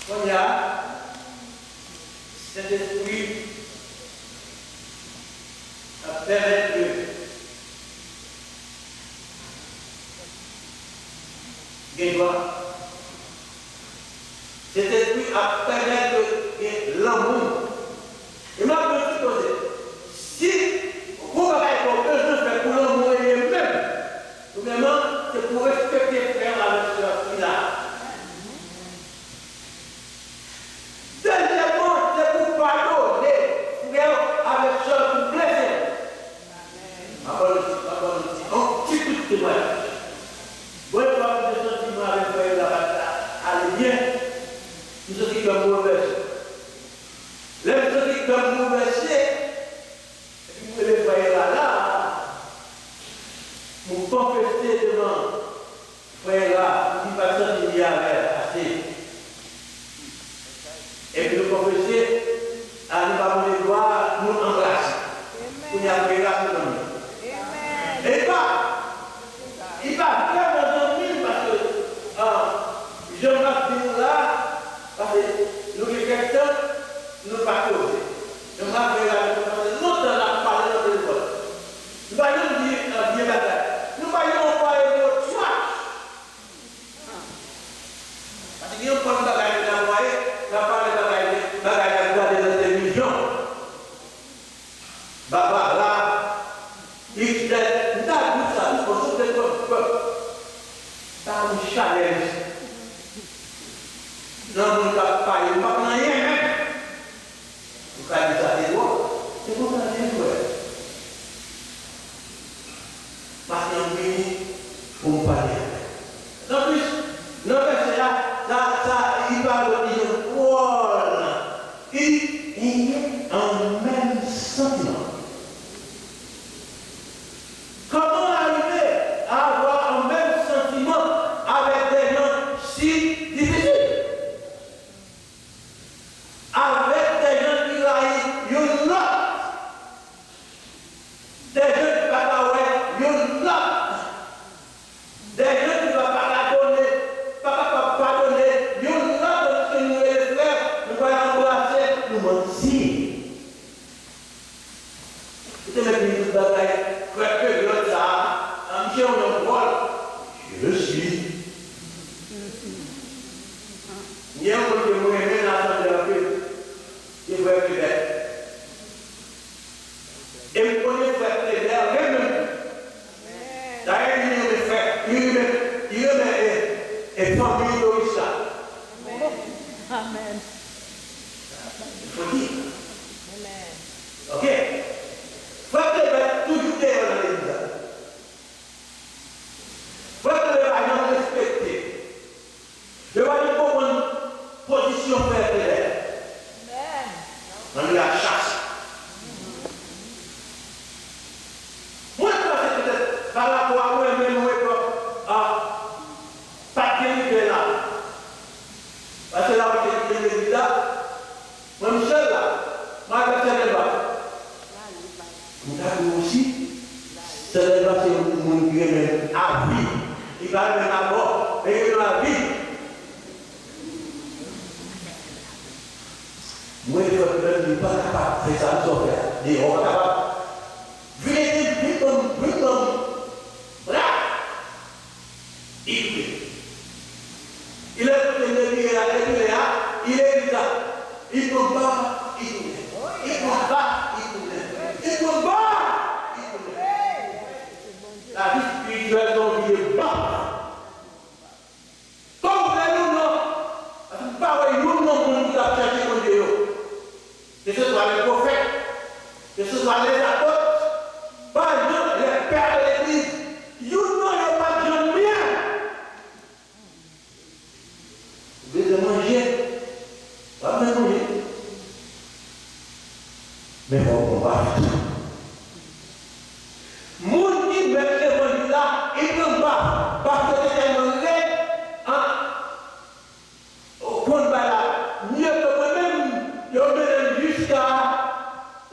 Kounye a, Sentespri ap pèmèt ke gen jwa. Sentespri ap pèmèt ke gen lanmou. E m ap di yon ti koze. Si gon bagay ke w bezwen fè pou lanmou reyèl menm, premyèman, se pou w respekte frè w avèk sè w ki la. Dezyèmman, se pou w padone frè w avèk sè w ki blese w. M ap ban nou ti, m ap ban nou ti, yon ti kout temwayaj. Bon, yon fwa m te santi mwen avèk frè yo la pa t ka ale byen, m santi kè m boulvèse. Lè m santi kè m boulvèse, epi m rele frè yo la, la, m konfese devan frè la, m di pa t santi m byen avè l ase. Epi nou konfese, a nou ba Bondye glwa, nou anbrase. Kounye a frè la sou fanmi. E pa, li pa vrèman zanmi m paske, ah, jan m ap di nou la, paske nou gen kèk tan, nou pa koze. Jan m ap di la, nou pase lontan n ap pale nan telefòn. Nou pa janm di, ah, vye bagay. Nou pa janm anplwaye mo trash. Paske gen yon bann bagay nou ta anplwaye, n ap pale bagay, bagay n ap gade nan televizyon. Babala, X L, m ta di w sa tou, konsa w te konn pèp. Pa yon chalèj nan moun k ap pale, m p ap nan anyen menm. Ou ka di sa te twòp, se konsa l ye, frè. Paske m vini pou m pale avè w. Anplis, nan vèsè a, sa, sa, li pale yon ti jan twòl. Li, li gen yon menm santiman. Comment arriver à avoir un même sentiment avec des gens si difficiles? Avèk de jan ki rayi youn lòt, de jan ki pa ka wè youn lòt, de jan ki pa padone, pa kapab padone youn lòt, lòske nou rele frè, nou pral anbrase, nou manti. Ou te mèt vin tout bagay, frè peryòd sa a, an misye yon nonm dwòl. Je le suis. Gen yon moun ke mwen renmen nan asanble anpil, se frè Kléber. E m konnen frè Kléber renmen m. Dayè, li renmen frè, li renmen, li renmen, e, e fanmi Doris la. Amèn. Fò di. Amèn. Ok. Frè Kléber toujou deyò nan legliz la. Frè Kléber pa janm respekte. Yo pa janm konprann pozisyon frè Kléber. Amèn. Nan li a chase. Mwen panse petèt pa rapò a mwen menm mwen pran, a, pa t gen lidè la. Paske la ou te kite legliz la, mwen m sèl la, mwen avèk sè Delva. M ta di w osi, sè Delva se yon moun ki renmen lavi. Li pa renmen rapò, men li renmen lavi. Mwen te fè plenn, li pa kapab fè sa, sa w fè a. Deyò, pa kapab. Vin ede m, vin ban m, vin ban m. Bra! Li koute. Li lè koute m depi lè a, depi lè a, li legliz la. Li pran ba, li tounen. Li pran ba, li tounen. Li pran ba, li tounen. Lavi espirityèl se yon vi de ba. Kòm w vle youn nan, paske m pa wè youn nan moun ki t ap chèche Bondye yo. Ke se swa lè pwofèt, ke se swa lè apot, pa janm lè pè de legliz. Youn nan yo pa t janm byen. Ou bezwen manje, w ap jwenn manje. Men fò w pran baf tou. Moun ki mèt levanjil la, li pran baf, baf yo te tèlman rèd, an, ou konn bagay la, mye ke mwen menm, yo mennen m jiska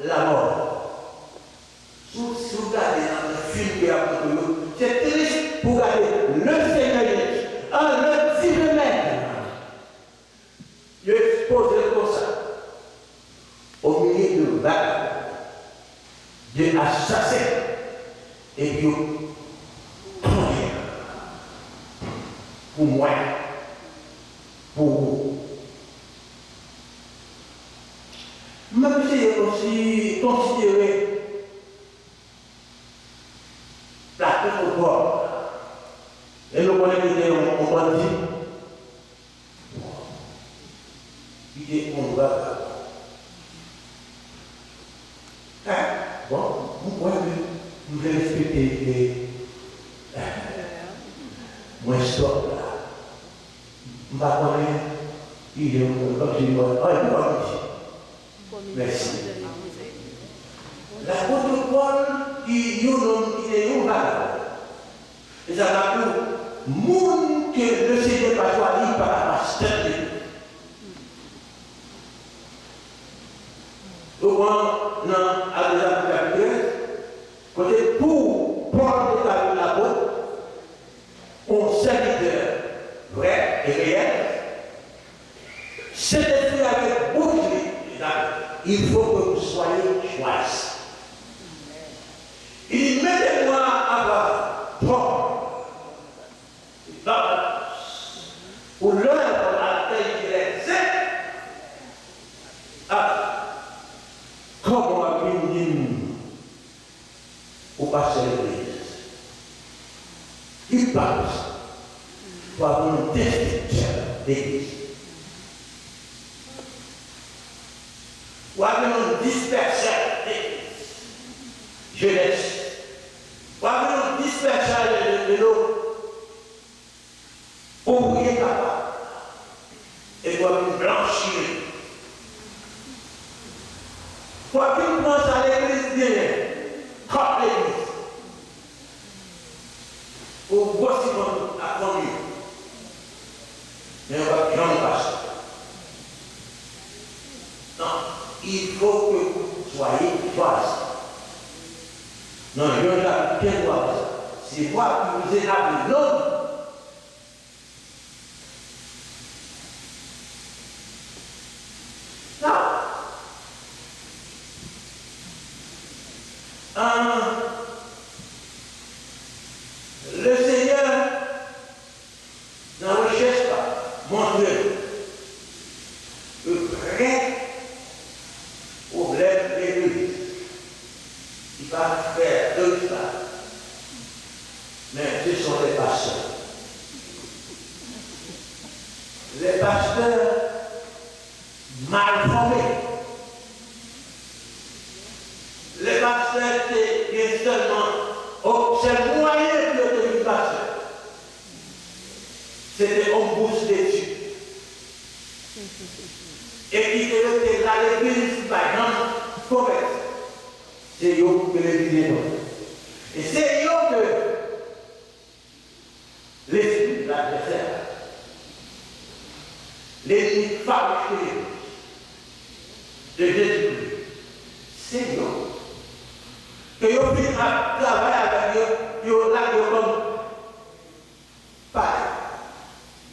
lamò. Si w, si w gade nan fim ke y ap montre yo, se tris pou w gade le Seigneur Jésus, an, le Divin Maître. yo konnen pou mwen, pou ou. M ap eseye konsi-, konsidere Plato Popov. E nou konnen ki te yon, yon bandi. Li te yon vagabon. Ah, bon, mwen kwè ke m te respekte, e, mwen stop la. M pa konnen ki jan mwen kontinye. Ah, li pa konn isi. Mèsi. Lapot Pòl, ki yon nonm ki te yon vagabon. E sa ka pou moun ke Lesenyè pa chwazi pa ka pastè li. Ou pran nan Apokalip chapit trèz, kote pou Pòl te ka yon lapot, yon sèvitè vrè e reyèl, Sentespri a gen bouch li, il faut que vous soyez choisis. Il dit, mettez-moi à votre porte, pour l'œuvre à laquelle il est saint. Ah, kòman w ap vin di m ou pastè legliz? Li pa posib. Ou ap yon destriktè legliz. Ou ap yon dispèsè legliz. Jenès. Ou ap yon dispèsè de, de, de lo. Ouvriye kapab. Epi w ap vin blanchi li. W ap vin pran sa legliz genyen, kòb legliz, pou w gwosi vant ou ak fanmi w. Men w p ap janm pastè. Non, il faut que vous soyez choisis. Nan Jan chapit kenz, w ap wè sa. C'est moi qui vous ai appelé. Non. Non. Ah, Lesenyè, nan rechèch pa, montre nou vrè pwoblèm legliz. Li pa frè Doris la, men se son lè pastè. Lè pastè mal fòme. Lè pastè te gen sèlman, o, sèl mwayen pou yo te vin pastè, se te yon bous detid. E ki te rete la legliz ki pa janm konvèti. Se yo ke legliz enpòte. E se yo ke lespri ladvèsè a, lènmi fawouch ke legliz de Jezikri, se yo. Ke yo fin ap travay avèk yo, yo lage yo kòm pale,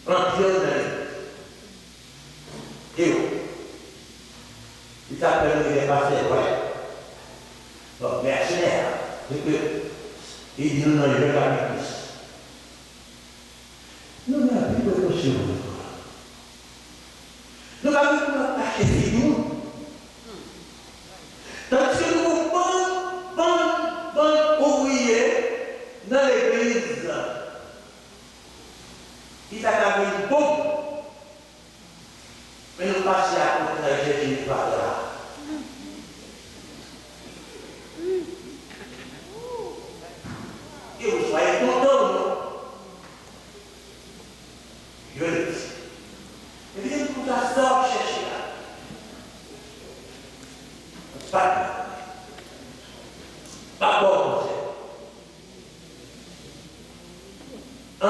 antre nan legliz. E yo. Li t ap fè nou gen pastè vre. Donk, mèsenè, se ke li di nou nan Jan chapit dis. Nou gen anpil prekosyon pou nou pran. Nou pa gen pou n ap kache figi nou. Tandiske nou gon bann, bann, bann ouvriye nan legliz ki ta ka vin bon. Men nou pase akote nan Jezi nou pa la. Ke w swaye kontan ou non. Yo rete. Ebyen, pou sa, sa w ap chèche la. Pa, pa bon konsèy.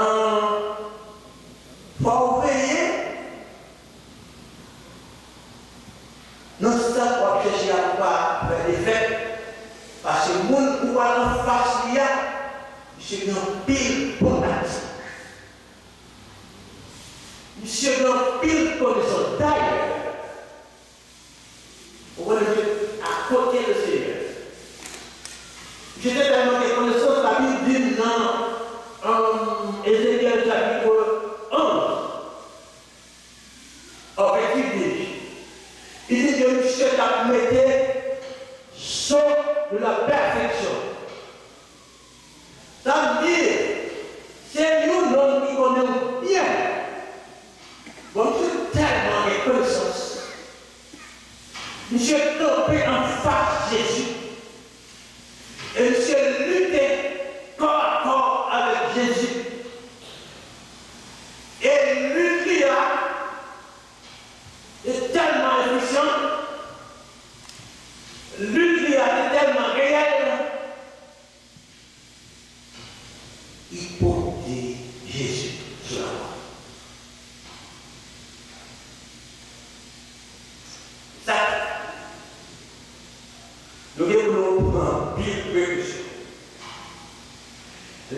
An, fò w veye nan sa w ap chèche a pou pa fè defèt, paske moun ou pral anfas li a, misye gen anpil bon taktik. Misye gen anpil konesans. Dayè, ou konnen misye akote Lesenyè. Misye te tèlman gen konesans Labib, Li di ke misye t ap mete sceau de la perfection. Sa vle di, se yon nonm ki konnen w byen. Bon, misye tèlman gen konesans. Misye kanpe anfas Jezi. E misye lite kò a kò avèk Jezi. E lit li a te tèlman efisyan, lit li a te tèlman reyèl, li pote Jezi sou lakwa. Sa, nou gen pou nou pran anpil prekosyon.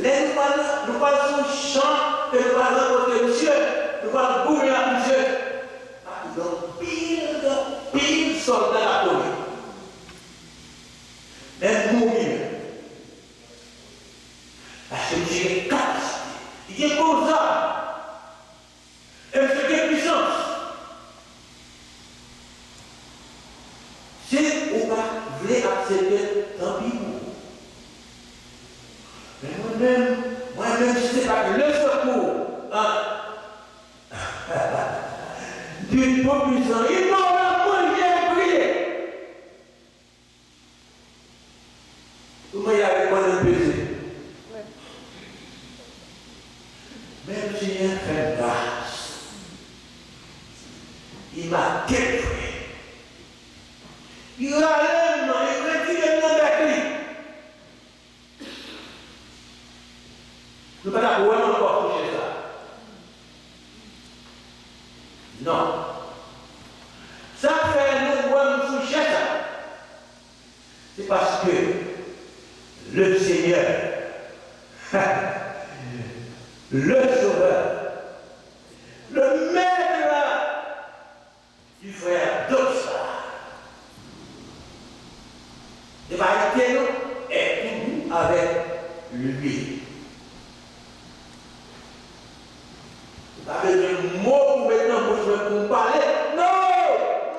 Lè nou pral, nou pral sou chan, ke nou pral rankontre misye, nou pral goumen ak misye. Ap gen anpil, anpil sòlda k ap tonbe. Men mouri menm. Paske misye gen kapasite. Li gen bon zam. E misye gen pisans. Si ou pa vle aksepte l, tanpi pou ou. Men mwen menm, mwen menm, si se pa t le secours, ah, du Tout-Puissant, il m'aurait mouillé et brûlé. Ou mwen y ale mwen nan peze. Men Senyè fè m gras. Li make m fre. Li rale m, li retire m nan bèk li. Nou pa t ap wè m ankò sou chèz la. Non. Sa k fè nou wè m sou chèz la, se paske le Seigneur, le Sauveur, le Maître, du frère Doxa. Ne pas arrêter, non, est toujours avec lui. Ou pa bezwen mo pou met nan bouch mwen pou m pale. Non!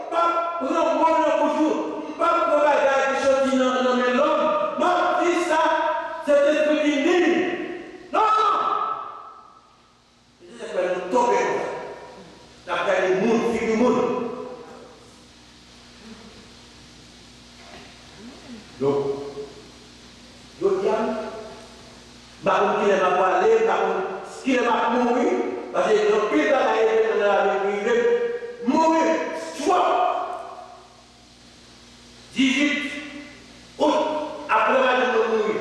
M p ap pran mo nan bouch ou. M p ap pran bagay ki soti nan, nan men lòm. M ap di sa, Sentespri di m. Non! Se sa k fè nou tonbe konsa. N ap gade moun, figi moun. Donk, jodi a, m pa konn kilè m ap prale, m pa konn kilè m ap mouri, paske gen anpil bagay evènman nan lavi m ki rive m. Mouri, stroke. Dizuit out, apre madanm mwen mouri.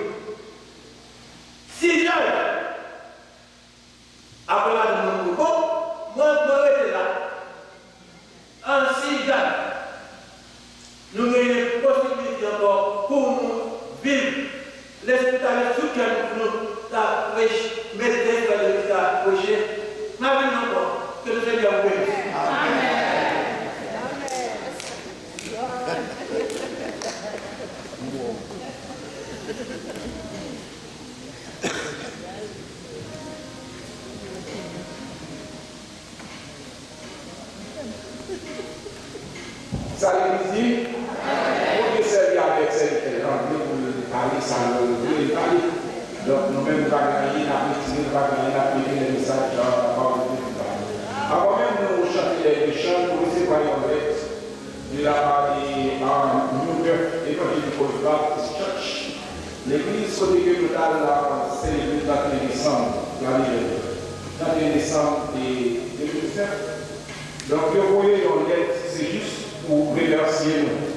Sis jan apre madanm mwen mouri. Bon, mwen, mwen rete la. An sis jan, nou genyen posibilite ankò pou nou viv. Lespri ta met sou kè nou pou nou ta preche, mete frè yo ki ta preche. N a vin ankò. Ke le Senyè w beni. Amèn. Sa legliz di? Bondye sèvi avèk sèvitè l, ann vle pou l pale sa nou vle l pale. Donk, nou menm, nou pa gen anyen n ap retire, nou pa gen anyen n ap mete nan mesaj, jan pawòl de Dye di la. Avan menm nou chante dènye chan, nou resevwa yon lèt de la part de, um, New Birth Evangelical Baptist Church. Legliz kote ke nou t al la, se legliz trannteyen desanm lane dènye. Trannteyen desanm de de mil disnèf. Donk, yo voye yon lèt, se jis pou remèsye nou.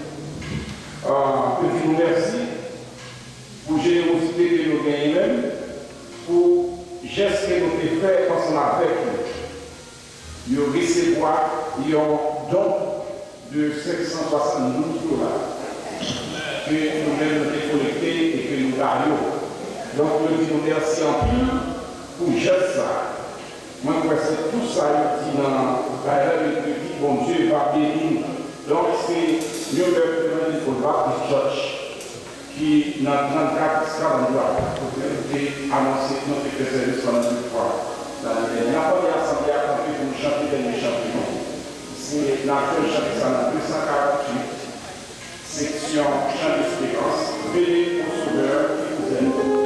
Ah, yo di nou mèsi pou jenerozite ke nou genyen menm, pou jès ke nou te fè ansanm avèk yo. Yo resevwa yon don de senk san swasanndouz dola ke nou menm nou te kolekte e ke nou ba yo. Donk, yo di nou mèsi anpil pou jès sa a. Mwen kwè se tou sa yo di nan bagay la, yo di Bondye va beni nou. Donk, se New Birth Evangelical Baptist Church ki nan trannkat Skyland Drive, kote nou te anonse, nou te fè sèvis pandan de fwa lane dènye. N ap mande asanble a kanpe pou nou chante dènye chante nou. Se N ap jwenn chante sa nan de san karanntuit, seksyon Chan desperans, Veni o Sovè ki kouzèn.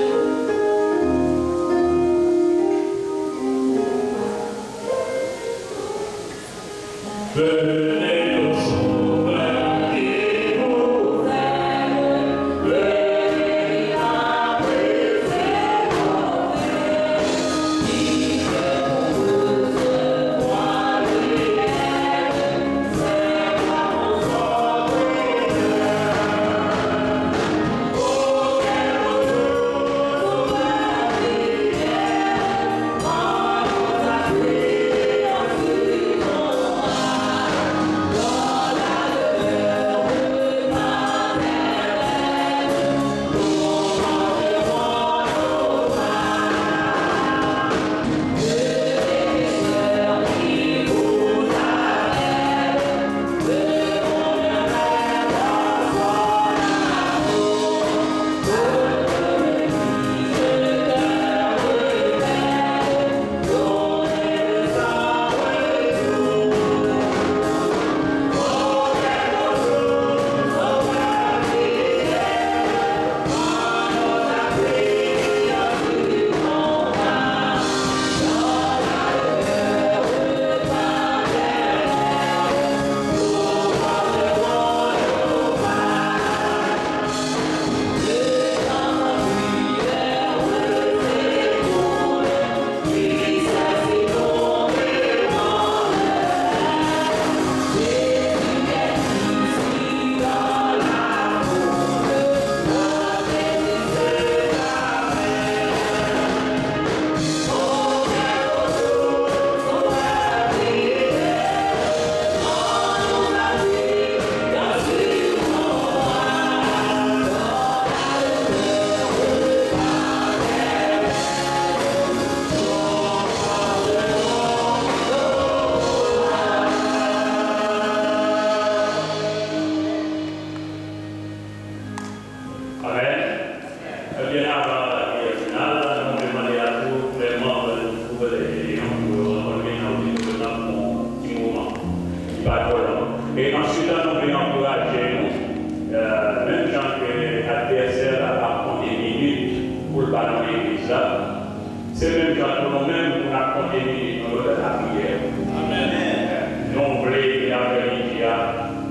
Amèn. Ebyen, avan lapriyè final, nou vle mande a tout lè manm pou yo leve pye yo, pou yo rankontre nan pye yo nan yon ti moman. Li pa twò long. E answit, nou vle ankouraje nou, eh, menm jan ke advèsè a ap konte minit pou l pa nan legliz la, se menm jan tou nou menm, pou n ap konte minit nou yo nan lapriyè. Amèn. Nou vle, avè midi a,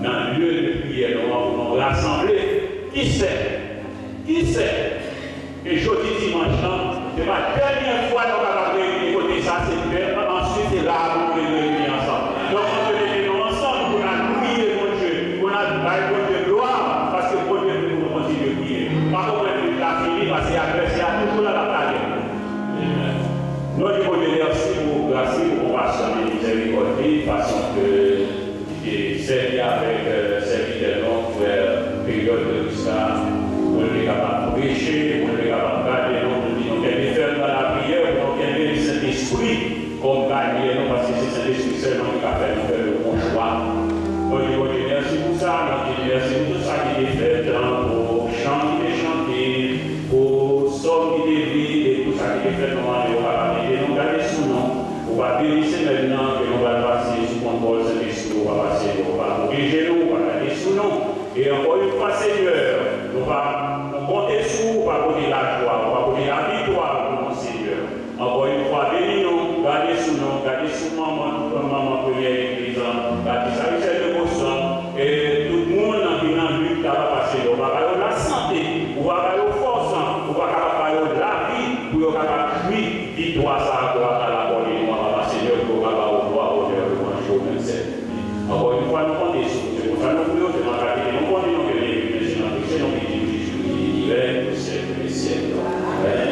nan lye de priyè nou an, pou nou rasanble. Kisa? Kisa? E jodi dimanch lan, se pa dènye fwa nou kapab reyini kote sa, se bèl, answit se la pou nou vle reyini ansanm. Donk, nou vle mete nou ansanm pou n al priye Bondye, pou n al bay Bondye glwa, paske Bondye vle pou nou kontinye priye. Pa konprann lit la fini, paske advèsè a toujou la, l ap lage. Nou di Bondye mèsi pou gras li, pou konpasyon li, mizèrikòd li, fason ke li te sèvi avèk, eh, sèvitè nou, frè Peryòd de Krista, pou l te kapab preche, pou l te kapab gade nou, pou l di nou kenbe fèm nan lapriyè, pou nou kenbe Sentespri kòm banyè nou, paske se Sentespri sèlman ki ka fè nou fè le bon chwa. Nou di Bondye mèsi pou sa, nou di mèsi pou tout sa ki te fèt, pou chan ki te chante, pou sòm ki te li, e tout sa ki te fèt, nou mande w kapab ede nou, gade sou nou, ou va beni semèn nan, ke nou va pase sou kontwòl Sentespri, ou va pase, ou va pwoteje nou, ou va gade sou nou. E ankò yon fwa, Senyè, nou va konte sou ou, ou va pote lajwa, ou va pote laviktwa pou nou, Senyè. Ankò yon fwa, beni nou, gade sou nou, gade sou manman, manman premyè legliz lan, gade sèvitè de Boston, e tout moun ki nan lit la, papa Senyè, ou va ba yo lasante, ou va ba yo fòs, ou va kapab ba yo lavi pou yo kapab jwi viktwa sa a pou yo ata lakòl nou an, papa Senyè, pou yo ka ba ou glwa, onè, lwanj, yo menm sèl. Ankò yon fwa, nou konte sou ou. Se konsa nou priye w, se nan kalite nou konnen nou ke nou, men se nan Kris, se nan Pitit ou Jezi, ki viv, ki règne pou syèk dè syèk. Amèn.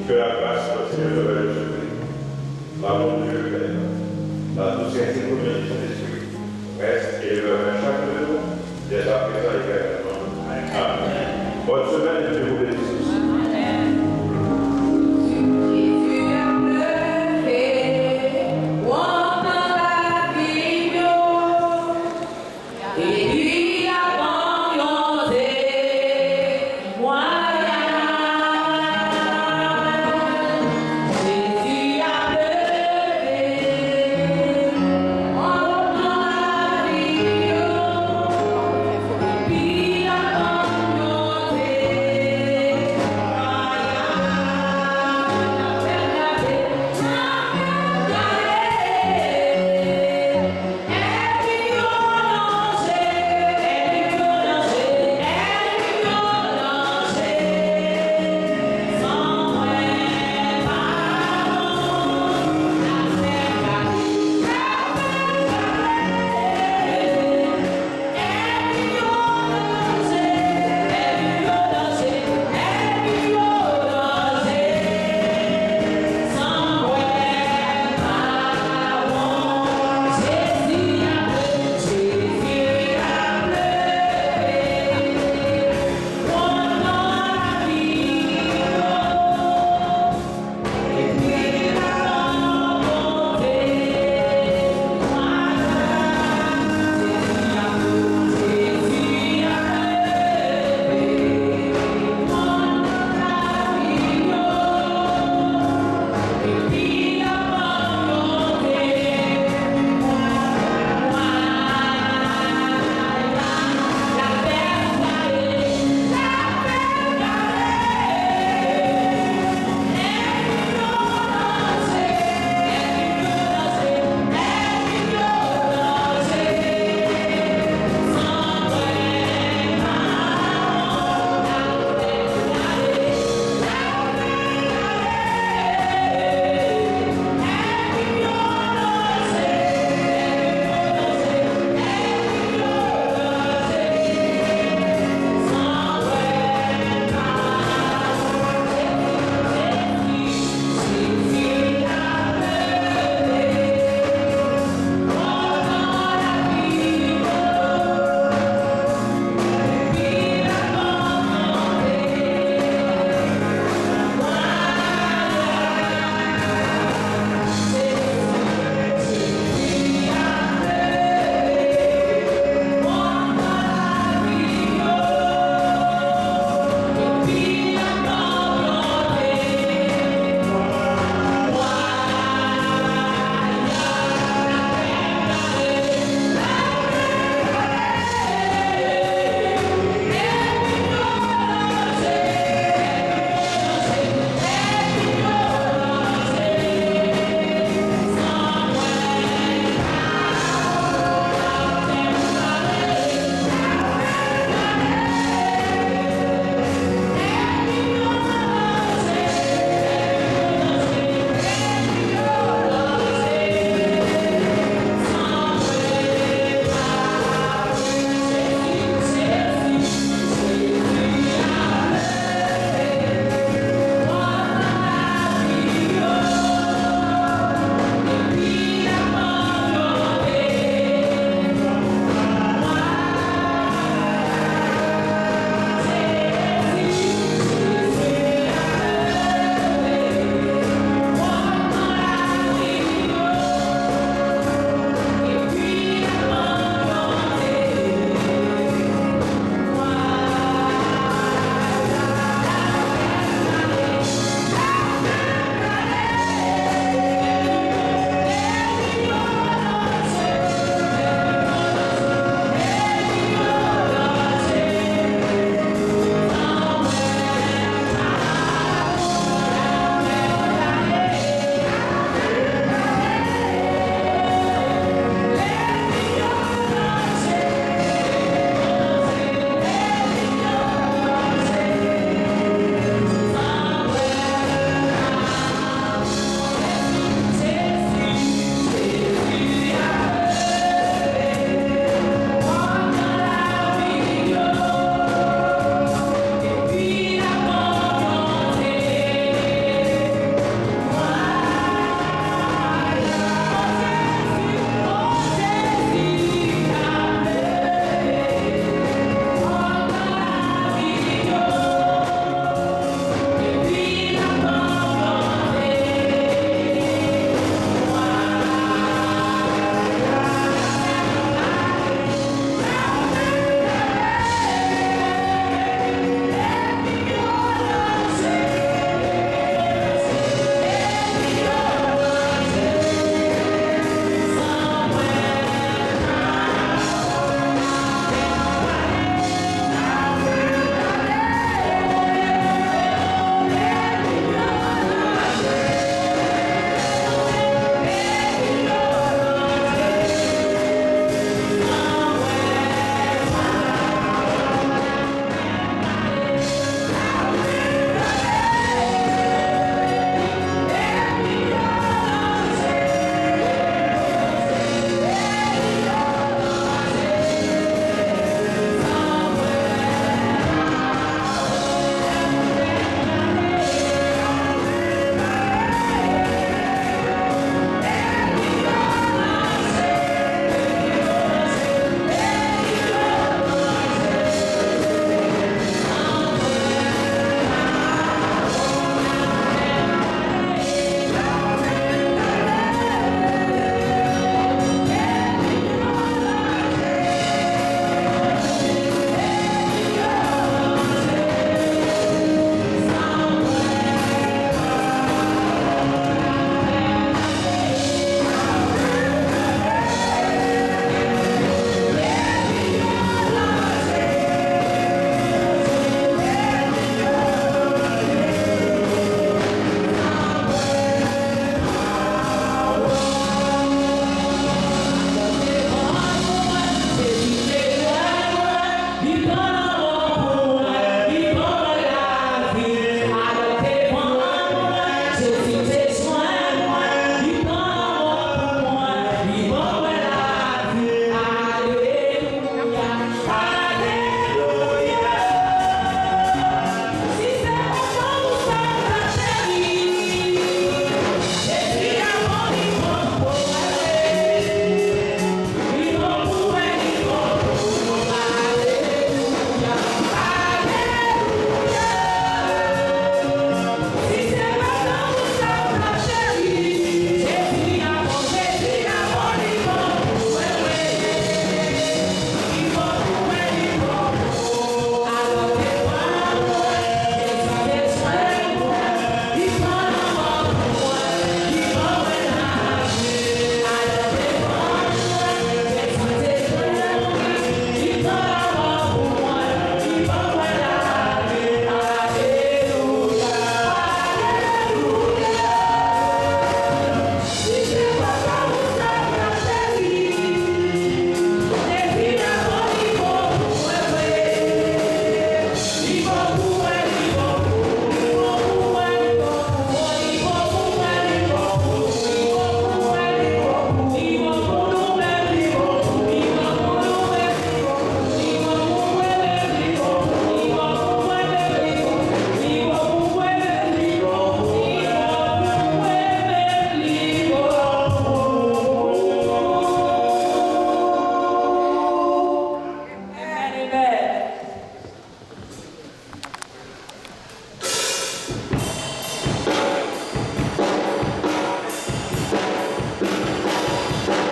Que la grâce de notre Seigneur Jésus-Christ, l'amour de Dieu le Père, la douce et infinie communion du Saint-Esprit reste et demeure avec chacun de nous, dès à présent et éternellement. Amèn. Bonne semaine et Dieu vous bénisse.